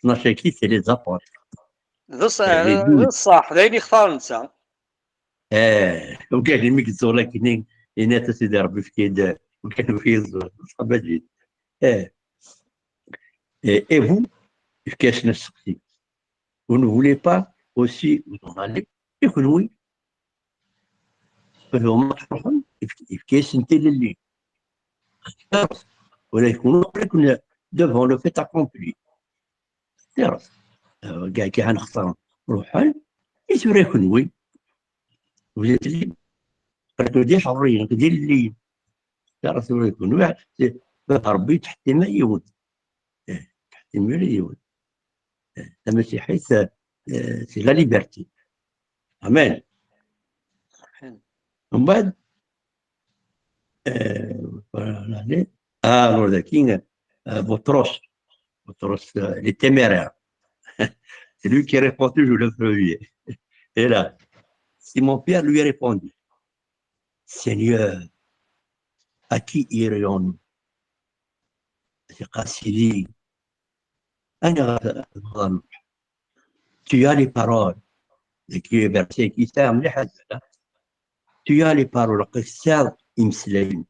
Tnac-agi, c'est les apôtres. D ṣ-, eh, les douze. D ṣṣaḥ, d ayen ixtar netta. Eh, ugaden mi yeẓẓul akkenni, yenna-t a Sidi Ṛebbi, efk-iyi-d, ugaden wi yeẓẓul. Ṣṣaḥ maǧid. Eh. Eh, et vous, efk-asen asteqsi. Vous ne voulez pas aussi vous en aller? I kenwi? Ad tṛuḥem, efk-, efk-asen tilelli. Ula d kenwi, aql-iken devant le fait accompli. Ɣas, euh, kay, kay ḥan xtaṛen. Ruḥen, i tura kenwi? Vous êtes libres. Aql-iken d iḥeṛṛiyen, d ilelliyen. Ɣas tura kenwi, Baba Ṛebbi ur yettḥettim ara yiwen. Eh, ur yettḥettim ara yiwen. Eh, tamasiḥit, eh, c'est la liberté. Amen. Amen. Mbeɛd, euh, voilà, allez. Ah, alors, daki, euh, Butros. Butros, euh, le téméraire. C'est lui qui répond toujours le premier. Et là, Simon Pierre lui répondit, Seigneur, à qui irions-nous? As-yeqqar, Sidi, aniɣer ara nruḥ? Tu as les paroles. Daki verset-agi yesɛa mliḥ azal, ha? Tu as les paroles, aql-ik tesɛiḍ imeslayen.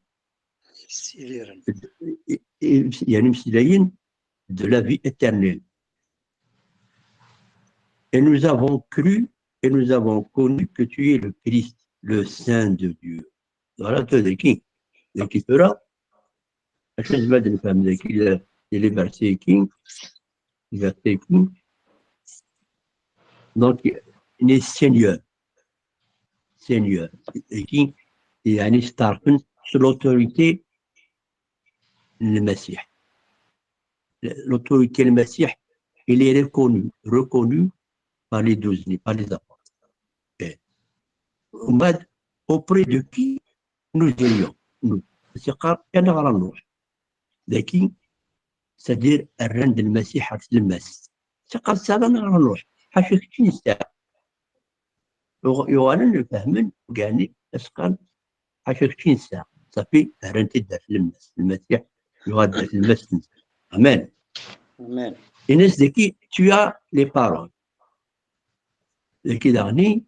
Yessiriren. I, i, yani imeslayen de la vie éternelle. Et nous avons cru et nous avons connu que tu es le Christ, le Saint de Dieu. Voilà, tu daki, daki tura, acu nezmer ad nefhem daki, les versets-agi, les versets-agi. Donc, les Seigneur. Seigneur. Daki, yani, steɛṛfen s l'autorité n Lmasiḥ. L'autorité n Lmasiḥ, il est reconnu, reconnu par les douze, par les apôtres. Eh. Mbeɛd, auprès de qui nous irions, nous? As-yeqqar, aniɣer ara nruḥ? Daki, c'est-à-dire, rran-d Lmasiḥ ar tlemmast. As-yeqqar, tesɛiḍ aniɣer ara nruḥ? Ḥaca kečč i nesɛa. Yuɣ-, yuɣalen fehmen, yani, as-qqaren, ḥaca kečč i nesɛa. Ṣafi, rran-t-id ar tlemmast. Lmasiḥ yuɣal-d ar tlemmast-nsen. Amen. Amen. Yenna-as daki, tu as les paroles. Daki daɣen,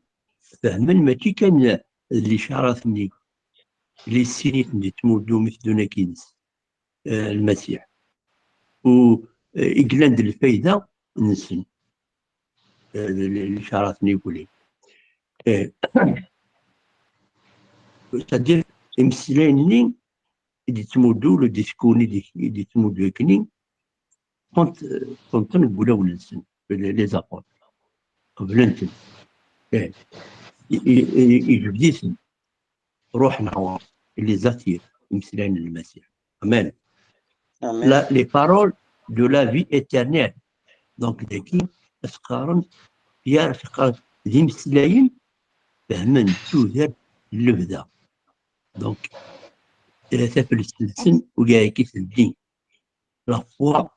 fehmen mačči kan d licarat-nni, les signes-nni, ttmuddun mi teddun akkin-is, eh, Lmasiḥ. U, eh, i yellan d lfayda-nsen, eh, d l-, licarat-nni yuli. Eh, c'est-à-dire, imeslayen-nni i d-yettmuddu, le discours-nni i d-, i d-yettmuddu akkenni, ṭṭfen-t, ṭṭfen-ten deg wulawen-nsen, les, les apôtres. Qeblen-ten. Eh, i, i, i, ijebbed-iten. Ruḥen ɣur-s. Il les attire, imeslayen n Lmasiḥ. Amen. Amen. La, les paroles de la vie éternelle. Donc, daki, as-qqaren, Pierre, as-qqaren, d imeslayen, fehmen tudert n lebda. Donc, eh, taflest-nsen, ur yaki teldi. La foi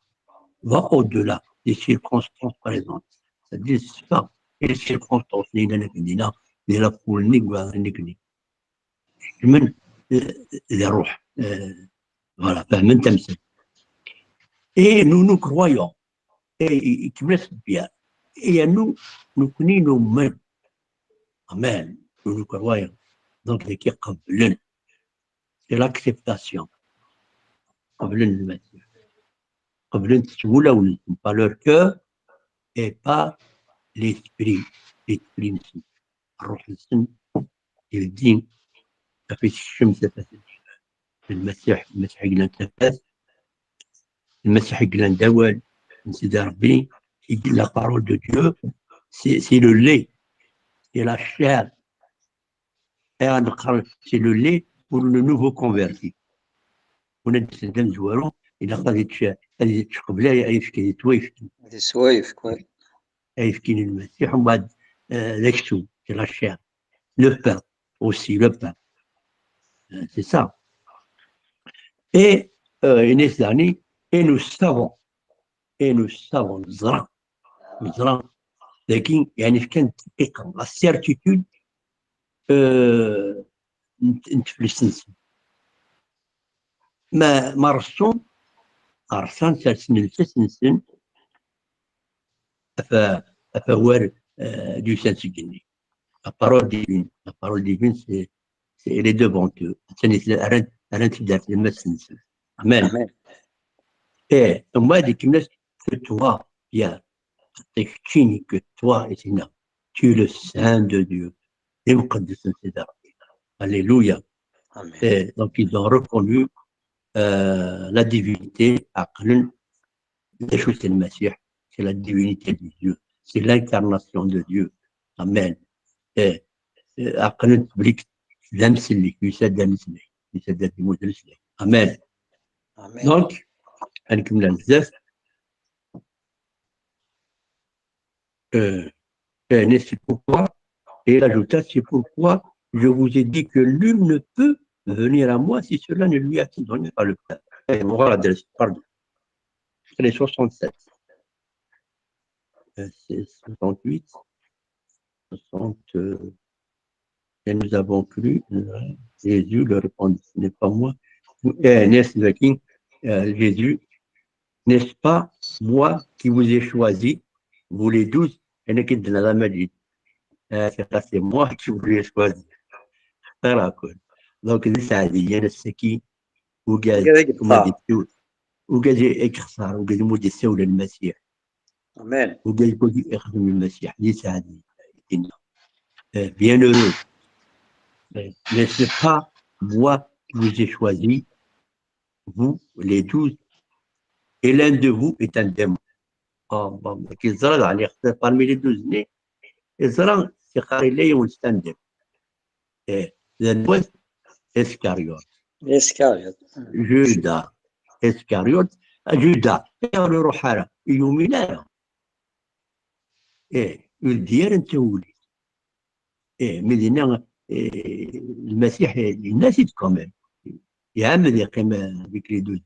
va au-delà des circonstances présentes. C'est-à-dire, c'est pas les circonstances, ni la, ni la, ni la foule, ni gouvernement, ni, ni. Kecmen, eh, di ṛṛuḥ, eh, voilà, fehmen tamsalt. Et nous, nous croyons. Et, et, et, et nous, nous, nous, nous, amen. Nous, nous croyons. Donc, daki qeblen. C'est l'acceptation. Qeblen Lmasiḥ. Qeblen s wulawen-nsen, par leur cœur et par l'esprit. L'esprit-nsen. Ṛṛuḥ-nsen yeldi ɣef i tekcem tafat n Lmasiḥ, Lmasiḥ i yellan d tafat, Lmasiḥ i yellan d awal n Sidi Ṛebbi, i yella la parole de Dieu, c'est c'est le lait, c'est la chair. Ayɣer neqqar c'est le lait pour le nouveau converti? Win ad d-yeslen d amezwaru, ilaq ad yečč, ad yečč qbel ay- ayefki yettwayefki. Di swayef, quoi. Ayefki n Lmasiḥ, umbeɛd, euh, d aksum, c'est la chair. Le pain aussi, le pain. Euh, c'est ça. Et, euh, et nous savons, et nous savons, neẓra, neẓra, dagi, yani, fkan-d dqiqa, la certitude, euh, n n teflest-nsen. Ma, ma reṣṣun, rṣan, sersen lsas-nsen ɣef, ɣef awal, euh, d-yusan seg igenni. La parole divine, la parole divine, c'est, c'est, elle est devant eux. Attan, rran, rran-tt-id ɣer tlemmast-nsen. Amen. Amen. Eh, umbeɛd ikemmel-as, que toi, Pierre, keččini, que toi, et c'est là, tu es le saint de Dieu. D imqeddes n Sidi Ṛebbi. Alléluia. Amen. Et donc, ils ont reconnu, euh, la divinité, ɛeqlen d acu-t Lmasiḥ, c'est la divinité de Dieu, c'est l'incarnation de Dieu. Amen. Eh, eh, ɛeqlen belli d amsellek, yusa-d d ameslay, yusa-d ad yemmut d ameslay. Amen. Amen. Donc, ad nkemmel ar zdat. Euh, euh, mais c'est pourquoi, et il ajouta, c'est pourquoi je vous ai dit que nul ne peut venir à moi si cela ne lui est donné par le Père. Eh, on va l'adresser, pardon. C'est les soixante-sept. Euh, c'est soixante-huit, soixante, euh, et nous avons cru, euh, Jésus leur répondit, ce n'est pas moi. Eh, n'est-ce pas, euh, Jésus, n'est-ce pas moi qui vous ai choisi, vous les douze, et ne quitte la maladie. Euh, c'est ça, c'est moi qui vous ai choisi. Voilà, quoi. Donc, c'est ça, il y a ce qui, ou gars, Gars, gars, comment dire, ou gars, extra, ou gars, mot de Séoul, le Messie. Amen. Ou gars, quoi, il est le Messie, il est ça, il est, euh, bienheureux. Euh, mais c'est pas moi qui vous ai choisi, vous, les douze, et l'un de vous est un démon. Ah, bon, qui sera dans les, parmi les douze, mais, et sera, c'est Khalilé ou c'est un démon. Eh, d anwa? Iscariote. Iscariote. Judas Iscariote. Ah, Judas, ur iruḥ ara, ur yumin ara. Eh, ur yeldi ara netta wul-is. Eh, mi dinna, eh, Lmasiḥ yenna-t-id quand même. Iɛemmed yeqqim, eh, avec les douze.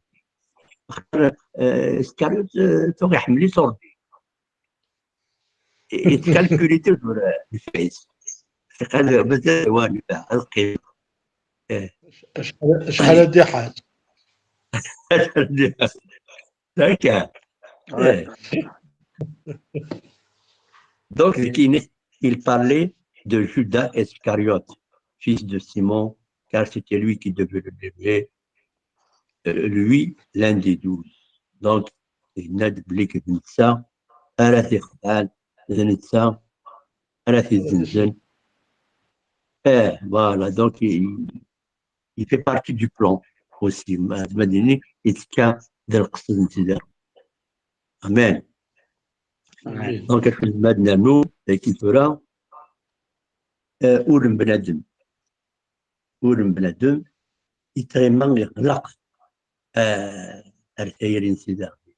Axaṭer, eh, Iscariote, eh, tuɣ iḥemmel-it Ṛebbi. Yettkalkuli toujours, eh, lfayes. Yeqqar mazal wa nfeɛ, ad qqimeɣ. Eh. Acḥal, acḥal ad d-iḥaz. D'accord. Ouais. Eh. Donc, il, il parlait de Judas Iscariote, fils de Simon, car c'était lui qui devait le livrer, euh, lui, l'un des douze. Donc, yenna-d belli d netta ara t-ixedɛen, d netta ara t-izzenzen. Eh, voilà, donc, il, il fait partie du plan aussi. Ma, ma d-nini, yettekka d lqesd n Sidi Ṛebbi. Amen. Amen. Donc, acu nezmer ad nernu, dagi tura, euh, ul n bnadem. Ul n bnadem, yettɣima yeɣleq, euh, ar tayri n Sidi Ṛebbi.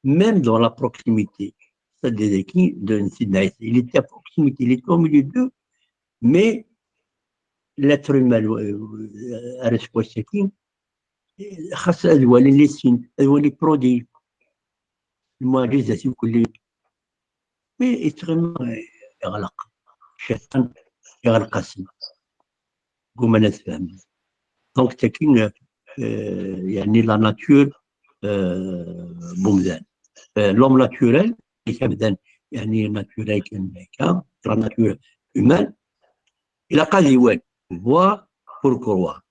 Même dans la proximité, c'est-à-dire qui, de Sidna Isa, il était à proximité, il était au milieu d'eux, mais l'être humain, euh, ar aseggas-agi, xas ad wali les signes, ad wali prodige, lmuɛǧizat, mkul. Mais yettɣima, yeɣleq. Cciṭan yeɣleq-asen. Gguman ad fehmen. Donc, tagi, euh, yani la nature, euh, n umdan. Euh, l'homme naturel, i amdan, yani naturel kan akka, la nature humaine, ilaq ad iwali, voir pour croire.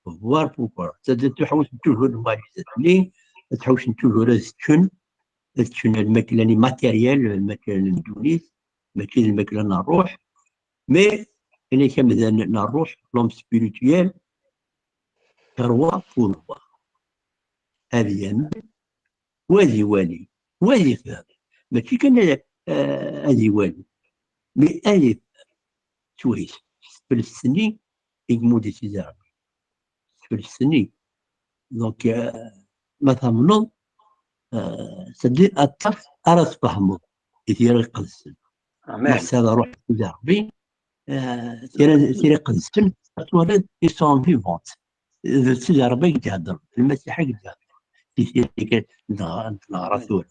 Voir pour croire. C'est-à-dire, tḥewwes n tugur n lmuɛǧizat-nni, tḥewwes n tugur ad ččen, ad ččen lmakla-nni matériel, lmakla n ddunit, mačči d lmakla n ṛṛuḥ, mais, ini-k amdan n ṛṛuḥ, l'homme spirituel, Croire pour voir. Ad yamen, wa ad iwali, wa ad ifhem. Mačči kan, eh, ad iwali, mais ad ifhem. Ttwis, s tflest-nni i yemmug Sidi Ṛebbi. S tflest-nni. Donc, eh, ma tamneḍ, eh, c'est-à-dire aṭas ara tfehmeḍ i tira iqedsen. Amen. Meḥsab ṛuḥ Sidi Ṛebbi, eh, tira, tira iqedsen, ad twaliḍ, ils sont vivants. D Sidi Ṛebbi i d-iheddren, Lmasiḥ i d-iheddren. Di tira kan neɣra, neɣra tura.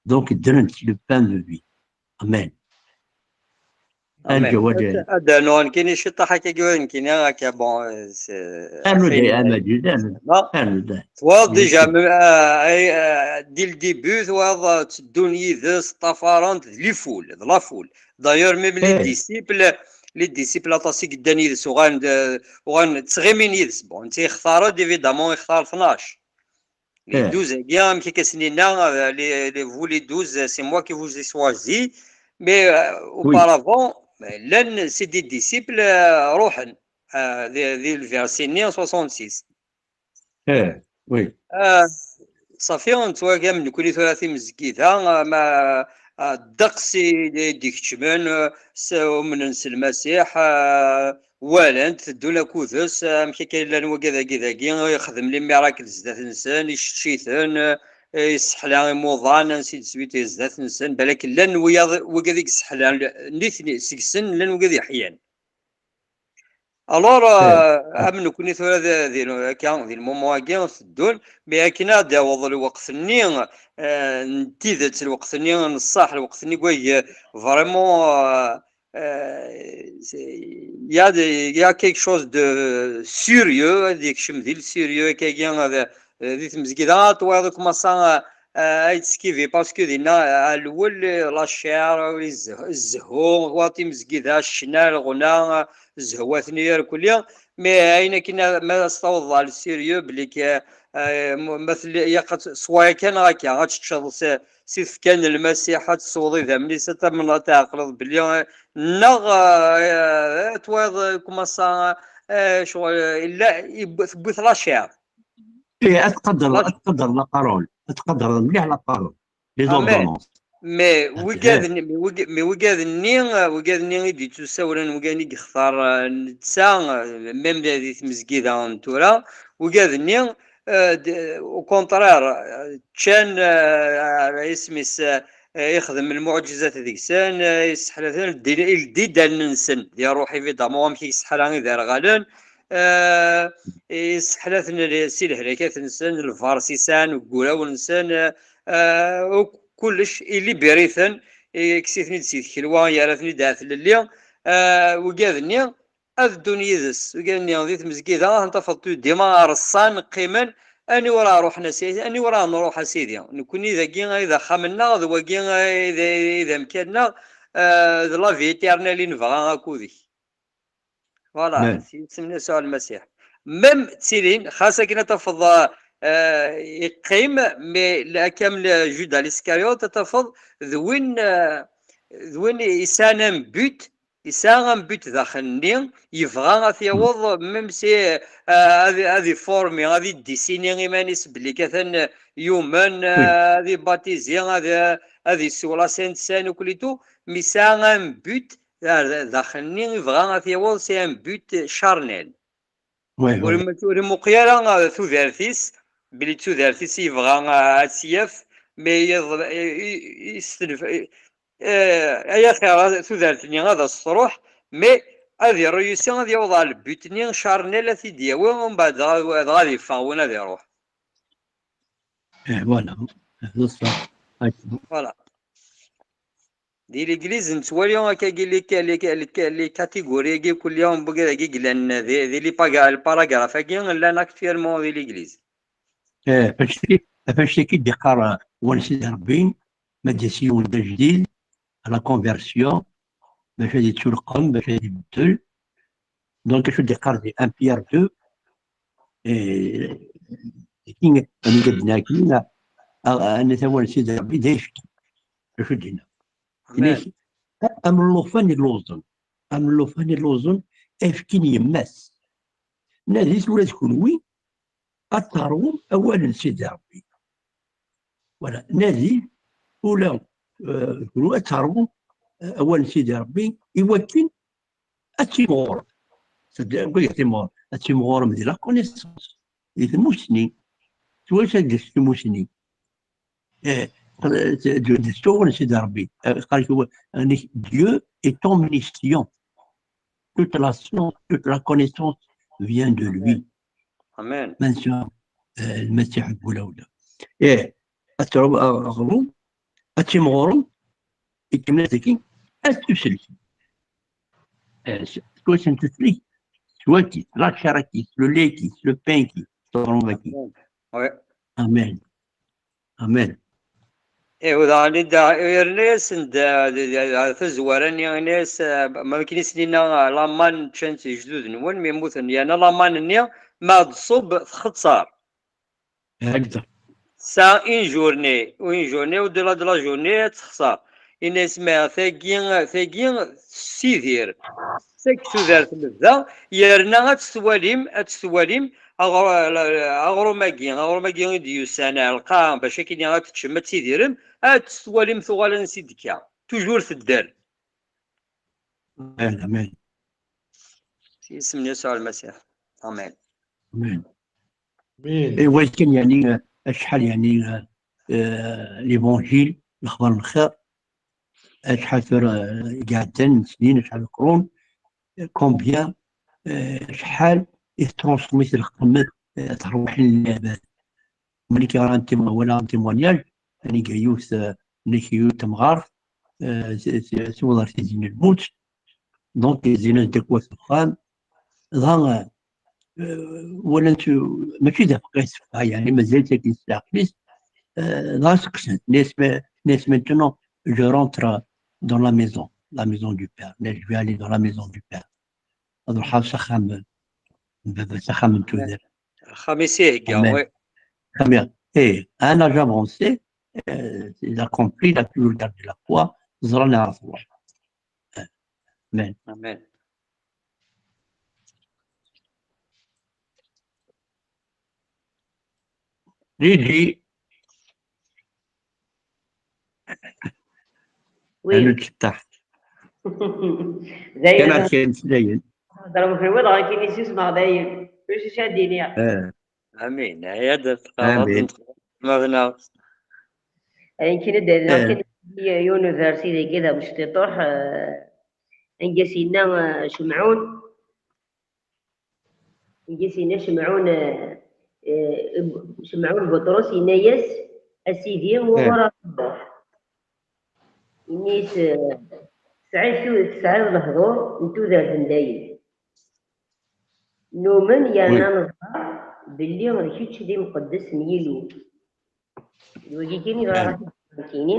Donc, ddrent le pain de vie. Amen. Amen. Ad, ad rnuɣ nekkini ciṭṭaḥ akka, nekkini akka, bon, eh, c'est, arnu-d, a Maǧid, arnu-d. Arnu-d. Twaḍ déjà, euh, euh, dès le début, twaḍ, euh, tteddun yid-s, ṭṭafaren-t, d les foules, d la foule. D'ailleurs, même les disciples, les disciples, aṭas i yeddan yid-s, uɣalen d-, uɣalen ttɣimin yid-s. Bon, netta yextar-d, évidemment, yextar tnac. Les douze, eh bien, amek akka sen-yenna, euh, les, les, vous les douze, c'est moi qui vous ai choisi. Mais, euh, auparavant, euh, llan, c'est des disciples, euh, ruḥen, euh, di, di le verset-nni soixante-six. Eh, oui. Euh, ṣafi, nettwagam nekkni tura timezgida, euh, ma, euh, ddeqs i, i d-ikeččmen, euh, s-, umnen s Lmasiḥ, euh, walan-t, teddun akked-s, amek akka llan wagad-agi dagi, ixdem les miracles zdat-nsen, icečč-iten, eh, yesseḥla imuḍan, ainsi de suite, zdat-nsen, balak llan wiyaḍ, wagad i yesseḥlan, nitni, seg-sen llan wagad yeḥyan. Alors, eh, am nekkni tura di, di, akka, di lmumu-agi teddun, mais akken ad d-yaweḍ lweqt-nni, eh, n tidet, lweqt-nni n ṣṣeḥ, lweqt-nni n wayeg vraiment, eh, euh, c'est, il y a des, il y a quelque chose de sérieux, ad yekcem di le sérieux, akkagi, euh, di tmezgida, twayeḍ commencer à, à être skivé, parce que dinna, à l'awwel, la chair, zzhu, wa timezgida, ccna, lɣna, zzhu, atni irkelli, mais ayen akken ma as-tawḍeḍ ɣer le sérieux, belli que, euh, ma tella, yaq-, swaya kan akka, ad teččeḍ s, si tfekka n Lmasiḥ, ad tesweḍ idammen-is, ad tamneḍ, ad tɛeqleḍ belli, eh, neɣ, eh, eh, twayeḍ, eh, commencer, eh, ccɣel, eh, illa, yewwi-, tewwi-t la chair. Eh, ad tqadreḍ, ad tqadreḍ la parole. Ad tqadreḍ mliḥ la parole. Les ordonnances. Mais wigad-nni, mais wig-, mais wigad-nni, eh, wigad-nni i d-yettusawlen, wigad-nni i yextar, eh, netta, eh, même di tmezgida n tura, wigad-nni, eh, d-, au contraire, eh, ččan, eh, isem-is, eh, ixdem lmuɛǧizat deg-sen, eh, yesseḥla-ten, ldi-, ldi-d allen-nsen, di ṛṛuḥ, évidemment, amek i yesseḥla iderɣalen, eh, yesseḥla-ten si lehlakat-nsen, lberṣ i sɛan deg wurawen-nsen, eh, eh, kullec, ilibiri-ten, ikkes-iten-id si tkelwa, yerra-ten-id ar tlelli, eh, wigad-nni, ad ddun yid-s. Wigad-nni di tmezgida, ad ten-tafeḍ dima reṣṣan, qqimen, aniwer ara ruḥen a Sidi, aniwer ara nruḥ a Sidi. Nekkni dagi ay d axxam-nneɣ, d wagi ay d, ay d amkan-nneɣ, eh, d la vie éternelle i nebɣa akked-k. Voilà, s yisem n Yasuɛ Lmasiḥ. Même ttilin, xas akken ad tafeḍ, eh, yeqqim, mais la-, comme le Judas l'Iscariote, ad tafeḍ d win, eh, d win yesɛan un but, yesɛa un but daxel-nni, yebɣa ad t-yaweḍ, même si, eh, ad, ad iformi, ad iddisini iman-is belli katan, eh, yumen, eh, ad ibatizi, ad, ad isew la Sainte Seine, uklitu, mi yesɛa un but, eh, daxel-nni, yebɣa ad t-yaweḍ, c'est un but charnel. Ur imu-, ur imuqi ara, eh, tudert-is, belli d tudert-is i yebɣa, eh, ad tt-yaf, mais yeḍ-, i, i, i, s-, eh, ay axir, tudert-nni ad as-truḥ, mais ad iruyusi ad yaweḍ ɣer lbut-nni, charnel ad t-id-yawi, umbeɛd dɣa, dɣa ad yeffeɣ win ad iruḥ. Eh, voilà. Voilà. Di l'église, nettwali akkagi les, les, les, les catégories-agi kulli, wigad-agi yellan di, di les paga-, les paragraphes-agi llan actuellement di l'église. Eh, ɣef anect-agi, ɣef anect-agi i d-yeqqar, eh, wansi d Rebbi, ma d-yas yiwen d ajdid, la conversion, bac ad yettuleqqem, bac ad ibeddel. Donc, acu d-yeqqar di un Pierre deux, eh, akken, amek ad d-naki, a, a, a, netta wansi d Rebbi, d ayefki. Acu d-yenna? Amen. Yenna-k, am llufan illuẓen, am llufan illuẓen, ayefki n yemma-s. Nadit ula d kunwi ad teṛwum awal n Sidi Ṛebbi. Voilà, nadit ula, euh, kunwi ad teṛwum, euh, awal n Sidi Ṛebbi i wakken ad timɣurem. C'est-à-dire, ad timɣurem, ad timɣurem di la connaissance, di tmussni. S wacu ad d-tas tmussni? Eh, d, d, d ccɣel n Sidi Ṛebbi. Eh, yeqqar-ak wa-, amek, Dieu est omniscient. Toute la science, toute la connaissance vient de lui. Amen. Ma nesɛa, eh, Lmasiḥ deg wulawla. Eh, ad teṛwum, ad teṛwum, ad timɣurem, i temlat-agi, ad tusellkem. Eh, s, s wacu n tusellek? S waki, la chair-agi, le lait-agi, le pain-agi, teɣrum-agi. Oui. Amen. Amen. Ihi daɣen i d-, yerna-yasen-d, eh, di, di, di tazwara-nni, yenna-yas, eh, ma akken i s-nina, eh, laman ččan-tt yejduden-nwen, mi mmuten, yerna laman-nni, ma d-tṣubb, txeṣṣer. Hekda. Ça, une journée, une journée, au-delà de la journée, ad texṣer. Yenna-yas, ma tagi, tagi, tessidir. Seg tudert n lebda, yerna ad tt-twalim, ad tt-twalim, aɣ-, aɣrum-agi, aɣrum-agi i d-yusan, lqaɛa, bac akken ad teččem, ad tidirem, ad tt-twalim tuɣal ansi d-tekka. Toujours tedder. Amen, amen. S yisem n Yasuɛ Lmasiḥ. Amen. Amen. Amen. Et ouais, yeɛni, euh, acḥal yeɛni, euh, euh, l'évangile, lexbar n lxir, acḥal tura, euh, i iɛeddan n snin, acḥal n leqrun, euh, combien, euh, acḥal i tettṛunsumit lqemmet, euh, terwiḥin n leɛbad. Mani k-yeɣran tim-, wala un témoignage, aniga yiwet, euh, nek yiwet temɣart, euh, s, s, tiweḍ ar tizi n lmut, donc zzin-as-d akk wat uxxam, dɣa, euh, walan-tt, mačči d afeqqis, yeɛni mazal-itt akken s leɛqel-is, euh, dɣa seqsan, nnan-as, mais, nnan-as, maintenant, je rentre dans la maison, la maison du père, mais je vais aller dans la maison du père. Ad ruḥeɣ s axxam n baba, s axxam n tudert. Axxam-is ihegga, Amen. Oui. Très bien. Et un âge avancé, euh, il a compris, il a toujours gardé la foi, ẓran ara truḥ. Amen. Amen. Lili, Oui, anu tceṭṭaḥ. dayen Kan ar kra n tlayin. Hḍeṛ ufiweḍ ɣer kini susmeɣ dayen. Ulac acu ad d-iniɣ. Eh, Amin. Aya d tqerrad Amin. n txedmeḍna. Ayen kan ad d-rreɣ Eh. kan yiwen uversi dagi d amecṭiṭuḥ, eh, anga s-yenna, eh, Cemɛun. Anga s-yenna Cemɛun, eh, eh, Cemɛun Buṭrus yenna-yas, "A Sidi, wuɣur ara tedduḍ?" Ini-as, eh, "Tesɛiḍ tu-, tesɛiḍ lehdur n tudert n dayem. Numen yerna neẓra belli d kečč d imqeddes n Yillu." D wagi kan i bɣiɣ ad t-id-nekkini.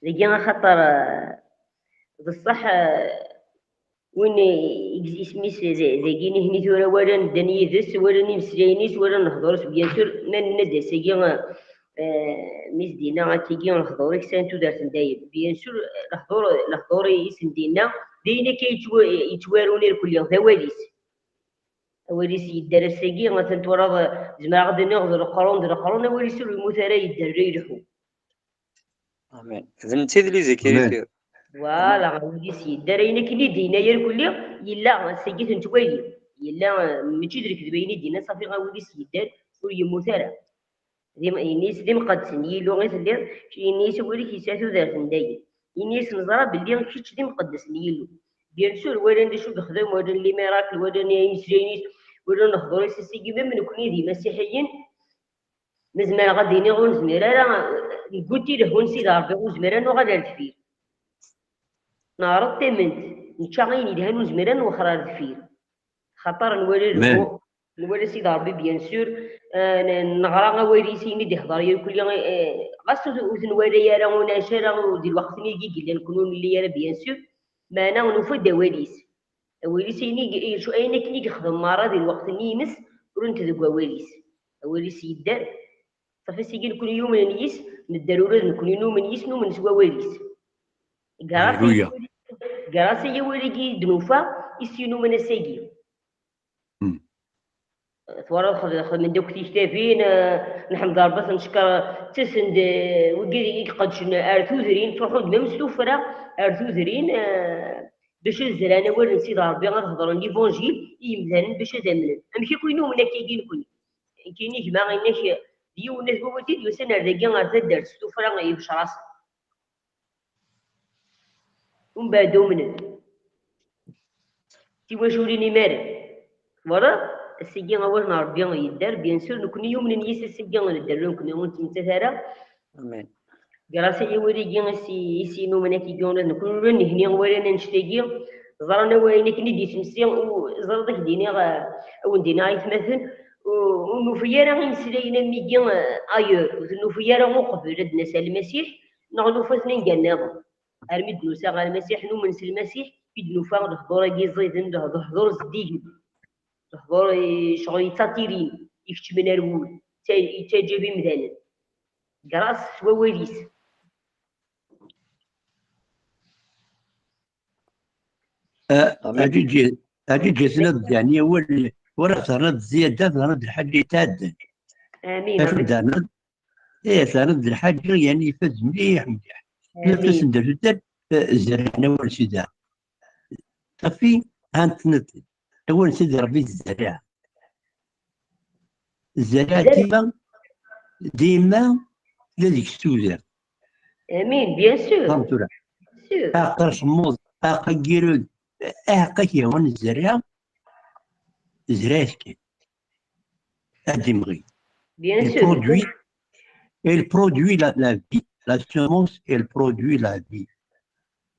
Dagi axaṭer, eh, d ṣṣeḥ, eh, win i, i, isem-is d-, dagi nihni tura walan ddan yid-s, walan imeslayen-is, walan lehdur-is, bien sûr, ma nenna-d ass-agi, eh, mi s-d-yenna akkagi lehdur-ik sɛin tudert n dayem. Bien sûr, lehdur, lehdur i sen-d-yenna, d ayen akka yettwa-, yettwarun irkelli, d awal-is. Awal-is yedder ass-agi, atan twalaḍ, eh, zemreɣ ad iniɣ d leqrun, d leqrun, awal-is ur yemmut ara, yedder la ileḥḥu. Amin. D netta i d les Amin. écritures. Voilà, awal-is yedder ayen akken i d-yenna irkelli, yella ass-agi t-nettwali. Yella, eh, mačči d lekdeb ayen i d-yenna, safi awal-is yedder, ur yemmut ara. D im-, ini-as d imqeddsen Yillu i telliḍ, ini-as awal-ik yesɛa tudert n dayem. Ini-as neẓra belli kečč d imqeddes n Yillu. Bien sûr, walan d acu i yexdem, walan les miracles, walan imeslayen-is, walan lehdur-is ass-agi, même nekkni d imasiḥiyen, ma zemreɣ ad d-iniɣ ur nezmir ara, negguni lehhu n Sidi Ṛebbi, ur nezmir ara nuɣal ar deffir. Neɛreḍ tament, nečča ayen yelhan, ur nezmir ara nwexxer ar deffir. Xaṭer nwala Amen. lehhu, nwala Sidi Ṛebbi, bien sûr, eh, n-, neɣra awal-is ayen i d-ihder irkelli, eh, ɣas ur, ur t-nwala ara, ur nɛac ara, ur di lweqt-nni i yellan, nekkni ur nelli ara, bien sûr, meɛna nufa-d awal-is. Awal-is ayen i, i, acu, ayen akken i yexdem merra di lweqt-nni-ines, ur nent deg wawal-is. Awal-is yedder, safi sigi nekkni yumnen yis, nedder ula d nekkni numen yis, numen s wawal-is. Grâce i Alléluia. Grâce i wawal-agi i d-nufa, i s-inumen ass-agi. Hmm. Twalaḍ xed-, xedmen-d akk tiktabin, eh, nḥemd Ṛebbi, ad ten-ncekker, ttasen-d, eh, wigi i iqeddcen ar tudrin, ttruḥun-d même s tuffra ar tudrin, eh, bac ad zerɛen awal n Sidi Ṛebbi, ad hedṛen l'évangile i yimdanen bac ad amnen. Amek akk i numen akkagi nekni? Nekkini gma inek d yiwen n wawal i d-yusan ar dagi, ar taddart s tuffra ibeccer-asen. Umbeɛd umnen. Tiwaculin imaren. Twalaḍ? Ass-agi awal n Ṛebbi yedder, bien sûr, nekni yumnen yis ass-agi nedder, nekni ur nettmettat ara. Amen. Grâce i wawal-agi i s-, i s-inumen akkagi ula d nekni ula d nehni walan annect-agi, ẓran awayen akken i d-yettmessi, u-, ẓriɣ ad ak-d-iniɣ, eh, ad wen-d-iniɣ aytmaten, u-, ur nufi ara imeslayen am wigi, eh, ailleurs, ur nufi ara uqbel ad d-nas ar Lmasiḥ, neɣ nufa-ten anga nniḍen. Armi d-nusa ɣer Lmasiḥ, numen s Lmasiḥ, i d-nufa lehdur-agi ẓiden, lehdur zeddigen. Lehdur, eh, ccɣel yettatirin, ikeččmen ar wul, yetta-, yettaǧab imdanen. Grâce s wawal-is. Amen. Aǧiǧi, aǧiǧi, tella d yeɛni awal, ur terniḍ zzyada, terniḍ lḥaǧa yetɛeddan. Amin. Acu d-terniḍ? Ih, terniḍ lḥaǧa yeɛni ifaz mliḥ mliḥ. Nefs Amin. N derdudal, eh, zerriɛen awal n Sidi. Safi, ha-tent-id. Awal n Sidi Ṛebbi zerriɛen. Zerriɛen dima, dima tella deg-s tudert. Amin, bien sûr. Fahmeḍ tura? Sûr. Aɛeqqa asemmuḍ, aɛeqqa aggirud, aɛeqqa ak-yehwan zerriɛa, zerriɛa-t kan. Ad d-imɣi. Bien Il sûr. produit, il produit la, la vie. La semence, elle produit la vie.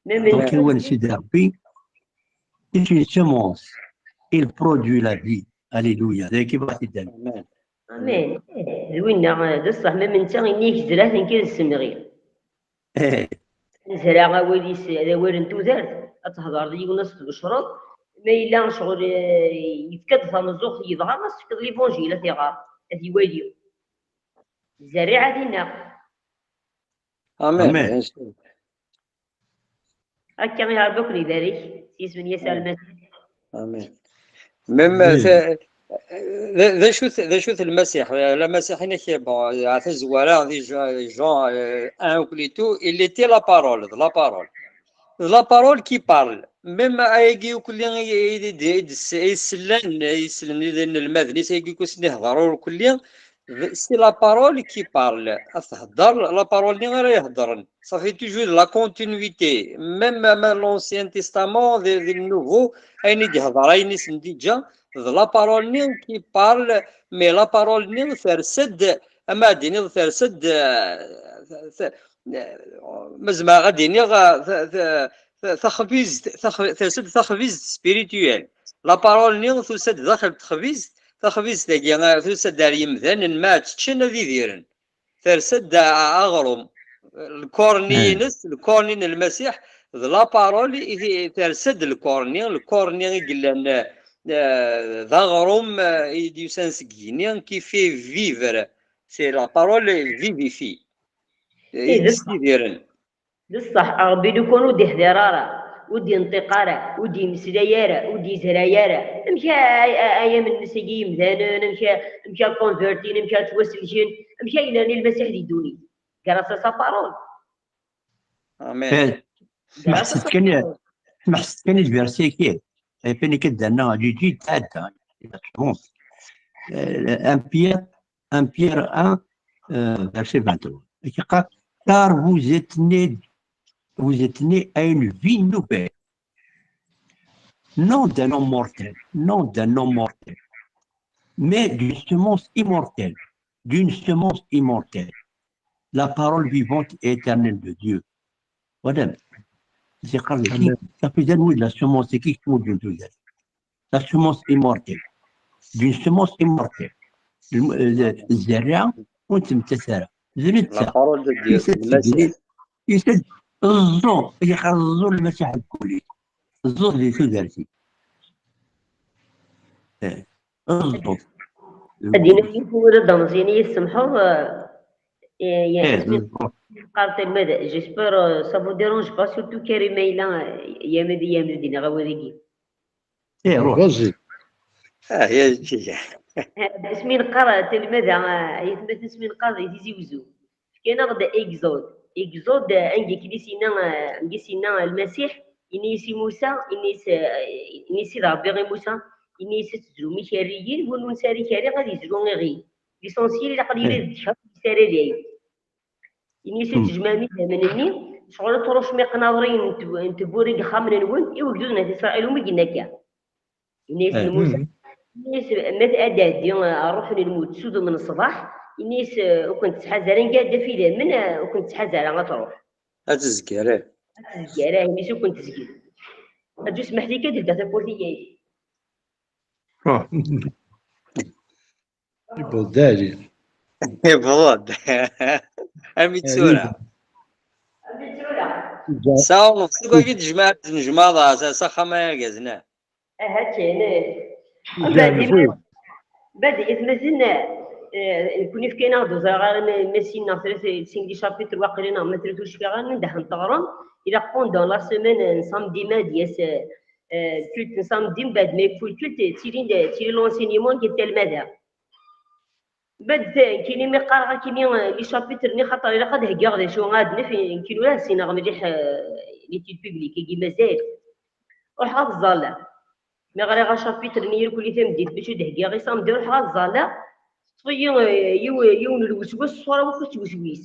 Même Donc, une awal n Sidi Ṛebbi, c'est une semence. Il produit la vie. Alléluia. D ayagi bɣiɣ ad t-id-awiɣ. Amen. Amin. D winna, d ṣṣeḥ, ma netta inig zerriɛa-ten kan semɣi. Eh, Nezreɛ awal-is, d awal n tudert, ad tehdeṛ d yiwen ad s-tbecreḍ, ma yella ccɣel, eh, yefka-d tameẓẓuɣt yebɣa, ad s-tefkeḍ l'évangile, ad t-iɣer, ad t-iwali. Zerriɛa dinna. Amen. Amen. Bien sûr. Akka i Ṛebbi ad ken-ibarek, s yisem n Yasuɛ Lmasiḥ. Amen. Même Oui. ta-, d, d acu-t, d acu-t Lmasiḥ? Lmasiḥ inek, bon, à tazwara, di Jean, Jean, euh, un ou plutôt, il était la parole, de la parole. De la parole qui parle. Même ayagi ukulli i, i, i, i, i sellan, i sellan inelmaden-is ayagi ukud sen-ihḍer ukulli, c'est la parole qui parle. Ad thedder, la parole-nni ara iheddren. Ça fait toujours de la continuité. Même, même l'Ancien Testament, de, de Nouveau, ayen i d-ihḍer, ayen i sen-d-iǧǧa, de la parole-nni qui parle, mais la parole-nni ters-d, ama ad d-iniḍ ters-d, eh, t-, eh, ma zemreɣ ad d-iniɣ, eh, t-, t-, t-, taxbizt, tax-, ters-d taxbizt spirituelle. La parole-nni tusa-d daxel n texbizt, taxbizt-agi, eh, tusa-d ar yimdanen, ma ad tt-ččen ad idiren. Ters-d a-, aɣrum. Lkurni-ines, lkurni n Lmasiḥ, d la parole i t-, ters-d lkurni, lkurni i yellan, eh, d aɣrum, eh, i d-yusan seg yigenni, qui fait vivre. C'est la parole vivifie. Eh, d ṣṣeḥ. Yessidiren. D ṣṣeḥ, Ṛebbi lukan ur d-ihdir ara, ur d-inṭiq ara, ur d-imeslay ara, ur d-izray ara, amek a, a, a, ay amen-nnes agi yimdanen, amek a, amek a convertin, amek a ttwaselken, amek a yennerni Lmasiḥ di ddunit? Grâce à sa parole. Amen. Eh, smeḥset kan, smeḥset kan i lversi-agi. Ayfan akka d-nerna Ǧiǧi tɛedda. Eh, un Pierre, un Pierre un, euh, verset vingt-trois. Yeqqar, car vous êtes nés, vous êtes nés à une vie nouvelle. Non d'un homme mortel, non d'un homme mortel, mais d'une semence immortelle, d'une semence immortelle. La parole vivante et éternelle de Dieu. Voilà. C'est quand ça fait des la semence qui tombe d'une deuxième. La semence immortelle. D'une semence immortelle. Le, euh, le, الزرع وانت متسرع. La parole de Dieu. يسد، يسد الزو، يخرج الزو المسيح الكلي. الزو اللي في درسي. ايه. الزو. Ad d-iniɣ yiwet n wawal ad d-ameẓyan, i yi-tsemḥeḍ, eh, eh, ايه، eh, الزو. qqar talmad, j'espère, eh, ça vous dérange pas, surtout Karim ma yella, eh, yamad, yamad d-iniɣ awal-agi. ايه، روح. Vas-y. Ah, ya, ya, ya. Asmi neqqar, talmada, aytmaten, asmi neqqar di Tizi Wezzu, fkan-aɣ-d Exode. Exode, anga akken i s-yenna, anga i s-yenna Lmasiḥ, yenna-yas i Musa, yenna-yas, yenna-yas Sidi Ṛebbi i Musa, yenna-yas ad tezrum ikerriyen, win ur nesɛi ikerri ad yezru iɣil. L'essentiel, ilaq ad yili d ddkeṛ, ur yesɛi ara lɛib. Ini-as ad tejmɛem idammen-nni, ccɣel ad tṛucem iqnaḍriyen n tb-, n tewwura deg yixxamen-nwen, i ugdud n At Isṛayil, umi yenna akka. Ini-as Musa, ini-as, ma ad ɛeddi, eh, ṛṛuḥ n lmut s udem n ṣṣbeḥ, ini-as, eh, ur kent-ttḥazar, anga ad d-taf idammen, eh, ur kent-ttḥazar ara, ad tṛuḥ. Ad tezger, eh. Ad tezger, eh, ini-as ur kent-tezgir. Ad ju smeḥ-ik ad d-ldiɣ tawwurt-ik. Yewweḍ-d Ɛli. Yewweḍ-d. Am i d tura. Sa, seg wagi d-tejmaɛt, tnejmaɛḍ s, s axxam ay argaz, neɣ? Aha, kan, eh. Mbeɛd, mbeɛd, atmaten, eh, nekkni fkan-aɣ-d uẓar ɣer ma, ma sin neɣ tlata, sin di chapitre waqila neɣ ma tlata ur cfiɣ ara, anda ḥen teɣrem, ilaq pendant la semaine n samedi ma ad yas, eh, eh, culte n samedi, mbeɛd ma yekfu lculte, ttilin, tili l'enseignement n talmada. Bad nekkini mi qqareɣ akini, eh, les chapitres-nni, xaṭer ilaq ad heggiɣ d acu ad naf, nekkini ur ssineɣ mliḥ, eh, l'étude publique-agi mazal. Ruḥeɣ ad ẓẓalleɣ. Mi ɣriɣ achapitre-nni irkelli tameddit bac ad heggiɣ i samedi, ruḥeɣ ad ẓẓalleɣ. Teṭṭef-iyi, eh, yiw-, yiwen n lweswas, ṣṣura-w akk tettweswis.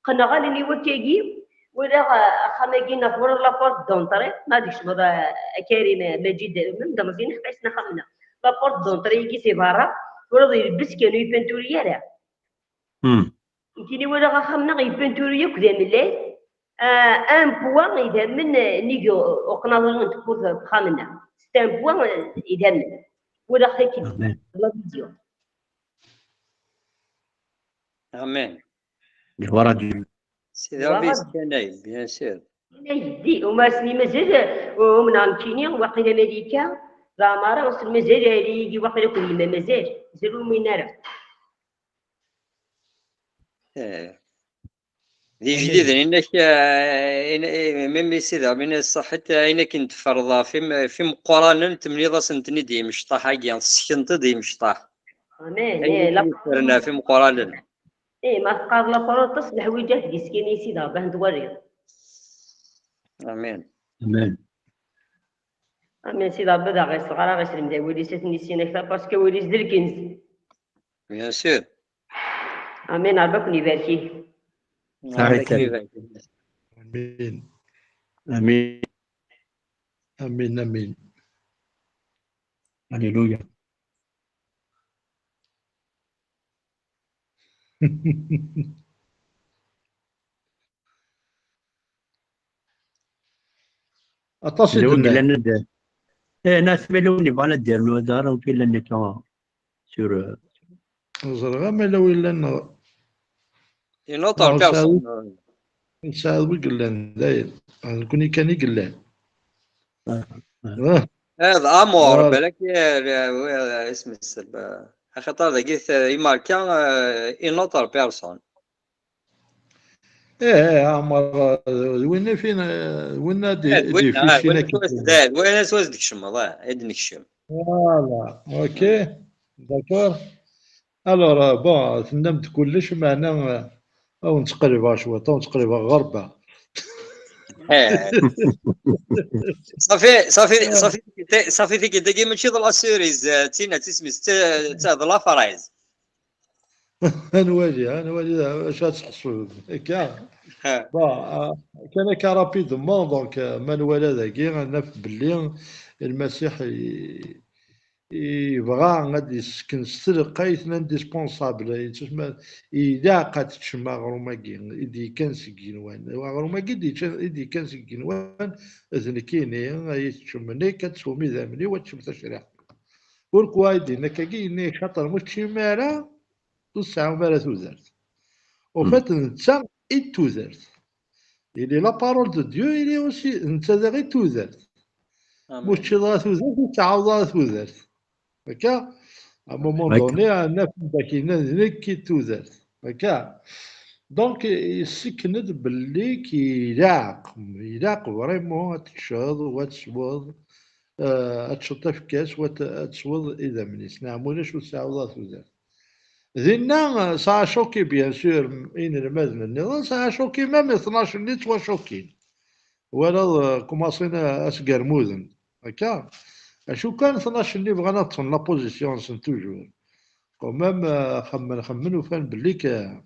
Qqneɣ allen-iw akkagi, walaɣ, eh, axxam-agi neɣ twalaḍ la porte d'entrée, ma ad tkecmeḍ, eh, a Karim, eh, Maǧid, eh, même d ameẓyan, ḥeqqa yessen axxam-nneɣ. La porte d'entrée-agi si berra, twalaḍ ilebbes kan, ur yepinturi ara. Hmm. Nekkini walaɣ axxam-nneɣ yepinturi akk d amellal, eh, un point idammen, eh, nnig u-, uqnaḍ n tewwurt n uxxam-nneɣ. C'est un point, eh, idammen. Walaɣ-t akkin. Amen. La vidéo. Amen. Iwara-d. Sidi Ṛebbi yeskanay, bien sûr. Yeskanay, di, uma ass-nni mazal, umneɣ nekkini, waqila Malika, d Ɛmara, ass-n mazal, yagi waqila akked yemma mazal, mazal ur umin ara. Eh. D ijdiden, inak, eh, in-, eh, mimi Sidi Ṛebbi, ini ṣṣaḥit, eh, ayen akken tferḍeḍ ɣef im-, ɣef imeqqranen, temliḍ-asen-ten-id i yimecṭaḥ-agi, tessekneḍ-d i yimecṭaḥ. Amen. Ayen eh, akken la yeffren ɣef imeqqranen. Eh, ma teqqareḍ la parole, ṭṭes leḥwayeǧ ad d-yeskan i Sidi Ṛebbi, ad twaliḍ. Amen. Amen. Amen, Sidi Ṛebbi ad aɣ-iseɣ ara, aɣ-isellem d awal-is, ad ten-issin akteṛ, parce que awal-is d lkenz. Bien sûr. Amen, Ṛebbi ad ken-ibarek. Ṛebbi ad ken-ibarek. Amin. Amin. Amin, amin. Alléluia. Aṭas i d-nnan. Eh, nas, ma yella win yebɣan ad d-yernu, ad ara win yellan akka sur, euh, ur ẓriɣ ama yella win yellan neɣ. Une autre personne. Nesɛa wi yellan dayen. Ah, nekkni kan i yellan. Ah, ah. Ah. Eh, d Amor, balak, eh, eh, isem-is, eh, axaṭer dagi, eh, imarka, eh, une autre personne. Eh, eh, Ɛmer, eh, d winna i fin, eh, d winna d-, eh, d winna, d-ififin, ah, winna akken s wass d-, d winna s wass d-tkecmeḍ, ah, i d-nekcem. Voilà, ok, d'accord. Alors, euh, bon, tennam-d kullec, meɛna, euh, ad wen-ttqellibeɣ cwiṭ, ad wen-ttqellibeɣ ɣerba. Eh. Safi, safi, safi, safi, tigi mačči d la cerise, eh, d tin, d tismi, d ta-, d ta-, d la fraise. Ad nwali, ad nwali acu ad tḥesbem. Akka. Ha. Bon, euh, kan akka rapidement, donc, euh, ma nwala dagi, ad naf belli Lmasiḥ i-, yebɣa ad d-yessken s telqayt l'indispensable, yettusma, ilaq ad teččem aɣrum-agi i d-yekkan seg yigenwan. Aɣrum-agi i d-yeččan, i d-yekkan seg yigenwan, d nekkini, ay teččem nekk, ad teswem idammen-iw, ad teččem tacriḥt. Pourquoi i d-yenna akkagi? Yenna-yak xaṭer ma ur teččim ara, ur tesɛum ara tudert. Au fait, netta i d tudert. Il est la parole de Dieu, il est aussi, netta daɣ i d tudert. Amen. Ma ur teččiḍ ara tudert, ur tɛawdeḍ ara tudert. Akka, à un moment donné, ad naf dakken d nekk i d tudert. Akka. Donc, yessken-d belli k-, ilaq, ilaq vraiment ad teččeḍ u ad tesweḍ euh, ad teččeḍ tafekka-s, wa t-, ad tesweḍ idammen-is. Neɣ ma ulac ur tesɛiḍ ara tudert. Dinna, euh, ça a choqué, bien sûr, inelmaden nniḍen, ça a choqué même tnac-nni ttwacokin. Walaḍ, euh, kumaṣin a-, a sgermuden. Akka? Acu kan tnac-nni bɣan ad ṭṭfen la position-nsen toujours. Quand même, euh, xemmen, xemmen, ufan belli k-,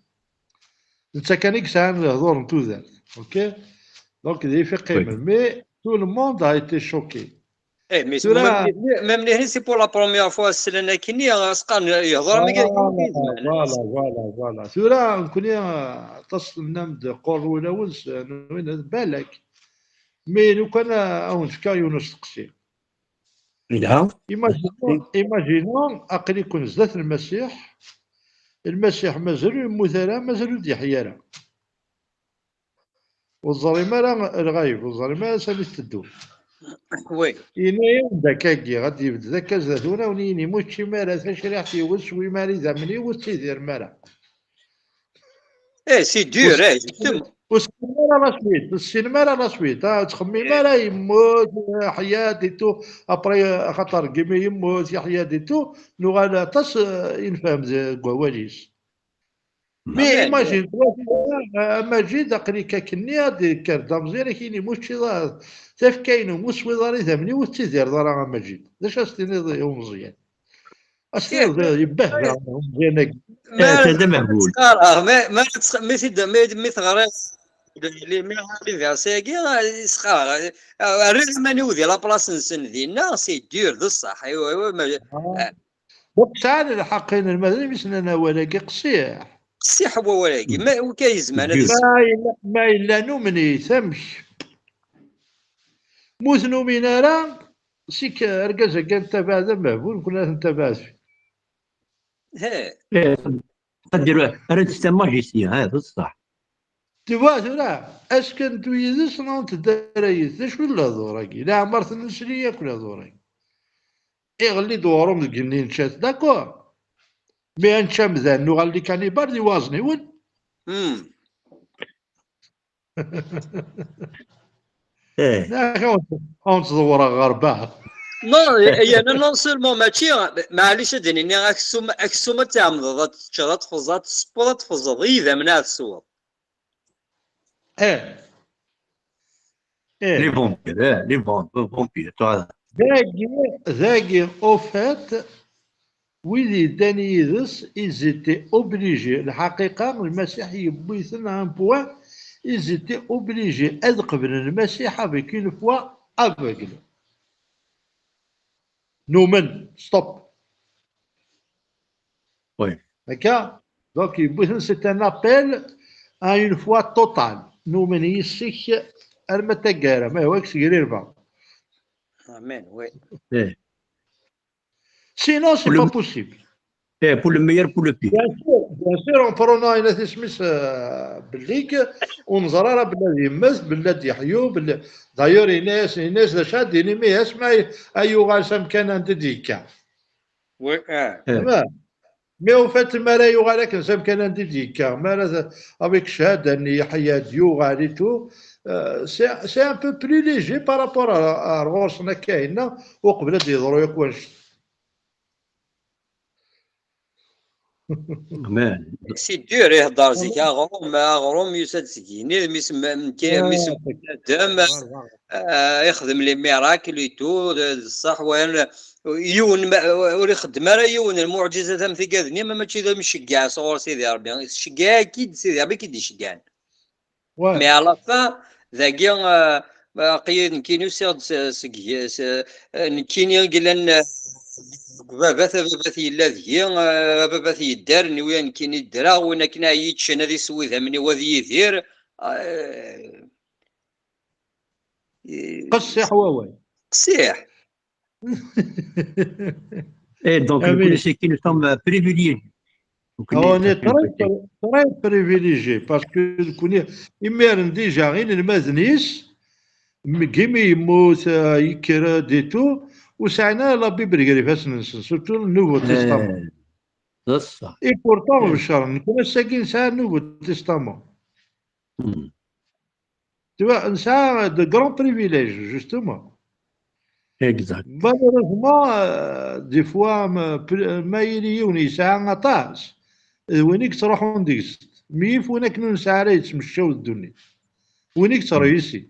netta kan i yesɛan lehdur n tudert. Ok? Donc, d ifi qqimen. Mais tout le monde a été choqué. Eh, mais tura, même, même les, c'est pour la première fois, slan akkenni, asqan yehḍer mi voilà, voilà, voilà. Tura, nekkni, euh, aṭas tennam-d qur wulawen s, n win, balak. Mais lukan a, a wen-fkeɣ yiwen usteqsi. Yelha. Imaginons, imaginons, aql-iken zdat Lmasiḥ, Lmasiḥ mazal ur yemmut ara, mazal ur d-yeḥya ara. Ur teẓrim ara lɣayb, ur teẓrim ara sani teddum. Oui. Yenna-yawen-d akkagi, ad d-yebded akka zdat-wen, ad wen-yini, "Ma teččim ara tacriḥt-iw, ur teswim ara idammen-iw, ur tettidirem ara." Eh, c'est dur, eh, justement. Ur tessinem ara la suite, ur tessinem ara la suite, ah, ur ttxemmim ara yemmut, yeḥya-d et tout, après, axaṭer Gimi yemmut, yeḥya-d et tout, nuɣal aṭas, eh, i nefhem deg wawal-is. Mais imagine, toi, a Majid, aql-ik akkenni, ad d-yekker d ameẓyan, ad k-yini, "Ma teččiḍ ara tafekka-inu, ma ur teswiḍ ara idammen-iw, ur tettidireḍ ara, a Majid." D acu as-tiniḍ i umeẓyan? As-tiniḍ, yebbehba umeẓyan-agi. Ma, ma, ma, ma teɣriḍ les, les, les versets-agi, yesxar. Rriɣ iman-iw di la place-nsen dinna, c'est dur, d ṣṣeḥ. Aywa, aywa, ma, ah. Donc, sɛan lḥeqq inelmaden imi s-nnan awal-agi qessiḥ. Qessiḥ wawal-agi. Ma, wi kan yezman ad, ma yella, ma yella numen-it, amek? Ma ur t-numin ara, sik argaz-agi ad ntabaɛ d amehbul, nekkni ad t-ntabaɛ d. He. Eh, ad d-, ara d-testa magicien, ha, d ṣṣeḥ. Tu vois, tura, est-ce que neddu yid-s neɣ ur nteddu ara yid-s? D acu i d lehdur-agi? Leɛmer ten-nesli yakk lehdur-agi. Iɣelli-d uɣrum deg igenni nečča-t, d'accord. Mi ad nečč amdan, nuɣal d ikanibal d iwaẓniwen. Hmm. Eh. Yak, ad wen-, ad wen-ttḍewwreɣ ɣer beɛd. Non, yerna non seulement mačči, maɛlic ad d-nini, aksum, aksum ad tɛemmdeḍ, ad teččeḍ, ad tfeẓẓeḍ, ad tessewweḍ, ad tfeẓẓeḍ, i yidammen ad tesweḍ. Eh. Eh. Les vampires, eh, les vam-, vampires, toi. Dagi, dagi, au fait, wid yeddan yid-s, ils étaient obligés. Lḥaqiqa, Lmasiḥ yewwi-ten à un point, ils étaient obligés ad qeblen Lmasiḥ avec une foi aveugle. Numen, stop. Oui. Akka? Donc, yewwi-ten, c'est un appel à une foi totale. Numen yis-k arma d taggara, ma yehwa-k seg rirba. Amen, oui. Eh. Sinon, c'est pas possible. Eh, pour le meilleur, pour le pire. Bien sûr, bien sûr, en prenant une isem-is, euh, belli k-, ur neẓri ara belli ad yemmet, belli ad yeḥyu, belli, d'ailleurs, yenna-yas, yenna-yas d acu ad d-yini, mi asma ay, ay yuɣal s amkan anda d-yekka. Oui, ah. Eh. Tamam. Mais au fait, mi ara yuɣal akken s amkan anda d-yekka, mi ara t-, avec ccahada-nni yeḥya-d, yuɣal et tout, euh, c'est, c'est un peu plus léger par rapport à, à ɣur-sen akka yenna, uqbel ad d-yeḍru yakk wanect. C'est dur, ihedder zik aɣrum, aɣrum yusa-d seg yini, mi s-, mi s-, mi s-, bnadem, ah, ixdem les miracles et tout, d ṣṣeḥ, wayen, yiwen ma, ur ixeddem ara yiwen lmuɛǧizat am tigad-nni, ma mačči d amceggeɛ sɣur Sidi Ṛebbi, tceggeɛ-ik-id Sidi Ṛebbi i k-id-iceggɛen. Ouais. Mais à la fin, dagi, euh, aql-i nekkini usiɣ-d s-, seg, s-, euh, nekkini i yellan, euh, deg ubabat, ababat yella deg-i, euh, ababat yedder, nwiɣ nekkini ddreɣ, win akken ay yeččen ad iswi idammen-iw ad yidir. Euh, qessiḥ wawal. Qessiḥ. Et donc, nekkni, c'est que nous sommes, euh, privilégiés. On est très, très, très privilégiés parce que nekkni, imiren déjà, inelmaden-is, m-, Gimi yemmut, euh, yekker-d et tout, ur sɛin ara la Bible gar ifassen-nsen, surtout le Nouveau Testament. Et pourtant, beccren, nekkni ass-agi nesɛa le Nouveau Testament. Tu vois, nesɛa de grands privilèges, justement. Exact. Malheureusement, euh, des fois, ma, pl- ma yili yiwen yesɛa aṭas, d win i yettruḥun deg-s. Mi yif win akken ur nesɛi ara yettmecčaw d ddunit. Win i yettṛeyyisin.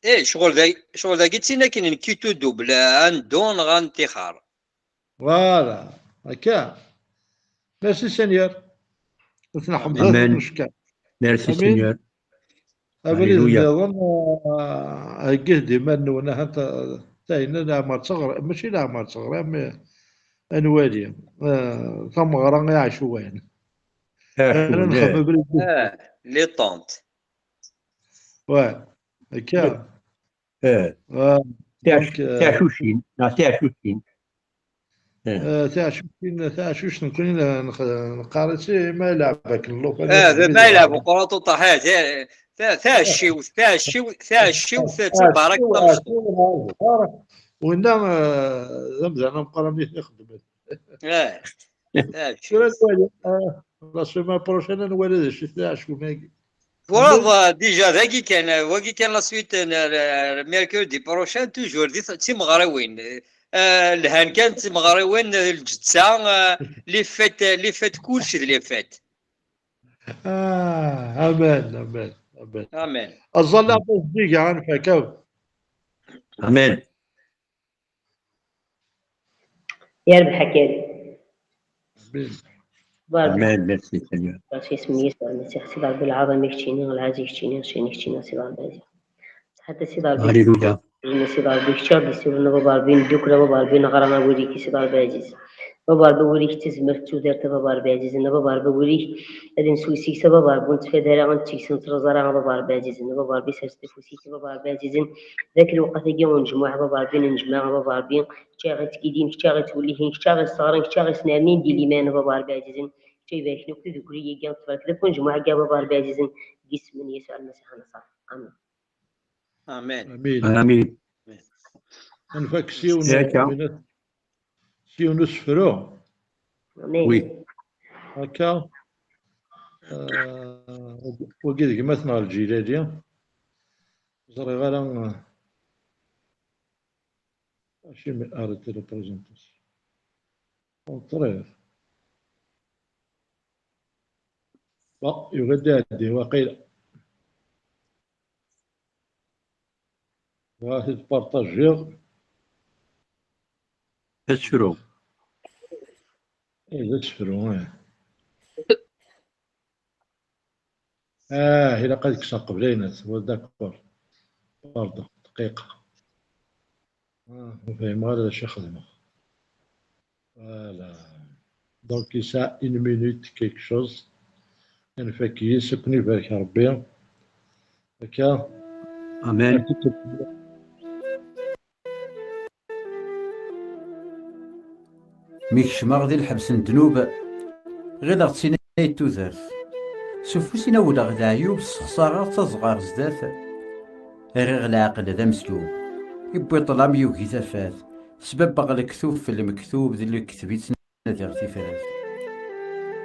Eh, ccɣel dagi, ccɣel dagi d tin akken n kitu double, ad neddu neɣ ad nettixer. Voilà, akka. Merci Seigneur. Ad tneḥmed Amen. Ad tneckar. Merci Amin. Seigneur. Abrid Alléluia. Nniḍen, ah, heggit-d iman-nwen, ahat, ah, tayenna leɛmer teɣra, mačči leɛmer teɣra, mais ad nwali. Ah, tameɣra iɛecwan. Ara nexdem abrid. Ah, les tentes. Ouais, akka. Eh. Ah, donc, eh, tiɛcucin, neɣ tiɛcucin. Eh. Eh, tiɛcucin, tiɛcuct nekkni n-, nex-, neqqar-itt i ma yelɛeb akken llufan. Eh, d ma yelɛeb uqraṭ uṭaḥ, eh, ti-, ti-, tiɛecciwt, tiɛecciwt, tiɛecciwt, tiɛecciwt, tiɛecciwt, tiɛecciwt. Winna, eh, d amdan ameqqran i t-ixeddmen. Eh, eh, tura nwali, eh, la semaine prochaine ad nwali d acu i t-iɛecwen-agi. Twalaḍ, eh, déjà dagi kan, eh, wagi kan la suite, eh, eh, mercredi prochain, toujours di t-, d timeɣriwin. Eh, lhan kan d timeɣriwin, eh, lǧetta, eh, les fêtes, les fêtes, kullec d les fêtes. Ah, amen, amen, amen. Amen. Aẓal aṭas diga, ad nfak akk. Amen. Yerbeḥ akal. Amen. Merci Seigneur. Merci isem n Yesu Lmasiḥ, Sidi Ṛebbi lɛaḍima i keččini, lɛazi i keččini, cci-ni i keččini, Sidi Ṛebbi ɛziz. Ḥatta Sidi Ṛebbi. Alléluia. Sidi Ṛebbi, kečč i ɣ-d-issawlen, a Baba Ṛebbi, neddukel, a Baba Ṛebbi, neɣra awal-ik, Sidi Ṛebbi ɛziz. A Baba Ṛebbi, awal-ik d tazmert d tudert, a Baba Ṛebbi ɛzizen, a Baba Ṛebbi, awal-ik ad neswessis, a Baba Ṛebbi, ur nettfad ara, ur netteg, ur nettruẓ ara, a Baba Ṛebbi ɛzizen, a Baba Ṛebbi, sers-d afus-ik, a Baba Ṛebbi ɛzizen, dak lweqt-agi ur nejmuɛ, a Baba Ṛebbi, nejmeɛ, a Baba Ṛebbi, kečč i ɣ-ittgidin, kečč i ɣ-ittwellihin, kečč i ɣ-isseɣren, kečč i ɣ-isnernin di liman, a Baba Ṛebbi ɛzizen, kečč i ibarken akk tadukli-agi, tbarek dak unejmuɛ-agi, a Baba Ṛebbi ɛzizen, deg isem n Yesu Lmasiḥ ad nṣer. Amin. Amin. Amin. Amin. Ad nfak s yiwen, s yiwen usefru. Amin. Oui. Akka. Euh, wagi d gma-tneɣ Lǧilali. Ẓriɣ ara, euh, acimi arrêter la présentation. Contraire. Bon, yugi ad d-iɛeddi waqila. Bɣiɣ ad t-id-partajiɣ. Asefru. Eh, d asefru, eh. Ah, ilaq ad kkseɣ qbel ayen, wa d'accord. Pardon, dqiqa. Ah, ur fhimeɣ ara d acu i xedmeɣ. Voilà. Donc, yesɛa une minute quelque chose. Ad nfak yis, ad ken-ibarek Ṛebbi. Akka. Amen. Mi kecmeɣ di lḥebs n ddnub, ɣileɣ d tin ay d tudert. S ufus i nawleɣ leɛyub, ssexṣareɣ, ttaẓeɣ ɣer zdat. Rriɣ leɛqel d ameslub, iwwi ṭṭlam yugi tafat. Sbabbeɣ lektub f lmektub, d lekdeb i ttnadiɣ tifrat.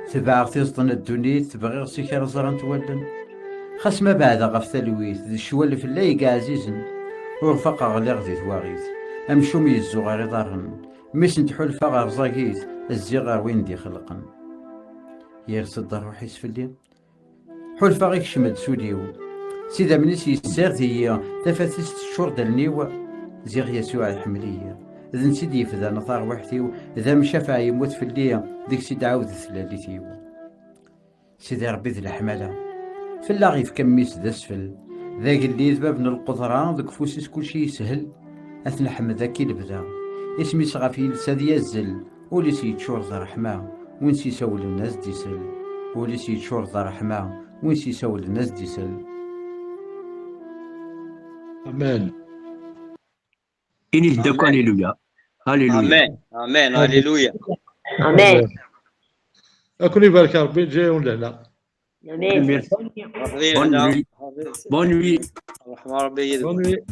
Tebɛeɣ tiẓeṭ n ddunit, bɣiɣ s-k ara ẓrent wallen. Xas ma beɛdeɣ ɣef talwit, d ccwal fell-ay i yeɛzizen. Ur faqeɣ ɣliɣ di twaɣit, amcum yezzuɣer iḍarren. Mi sent-ḥulfaɣ rẓagit, zziɣ ɣer win d-ixelqen. Yers-d ṛṛuḥ-is fell-i. Ḥulfaɣ ikcem-d s ul-iw. S idammen-is yessared-iyi, tafat-is teččur-d allen-iw. Ziɣ Yasuɛ iḥemmel-iyi. D netta i d-yefdan tarwiḥt-iw, d amcafeɛ yemmut fell-i, deg-s i d-ɛawdet tlalit-iw. Sidi Ṛebbi d leḥmala, fell-aɣ yefka mmi-s d asfel. D agellid, bab n lqudra, deg ufus-is kulci yeshel. Ad t-neḥmed akka i lebda, isem-is ɣef yiles ad yazzel. Ul-is yeččur d ṛṛeḥma, win s-isawlen ad s-d-isel. Ul-is yeččur d ṛṛeḥma, win s-isawlen ad s-d-isel. Amen. Init-d akk Alléluia. Alléluia. Amen. Amen. Alléluia. Amen. Ad ken-ibarek Ṛebbi, ǧǧiɣ-awen lehna. Amen. Bonne nuit. Bonne nuit. Bonne nuit.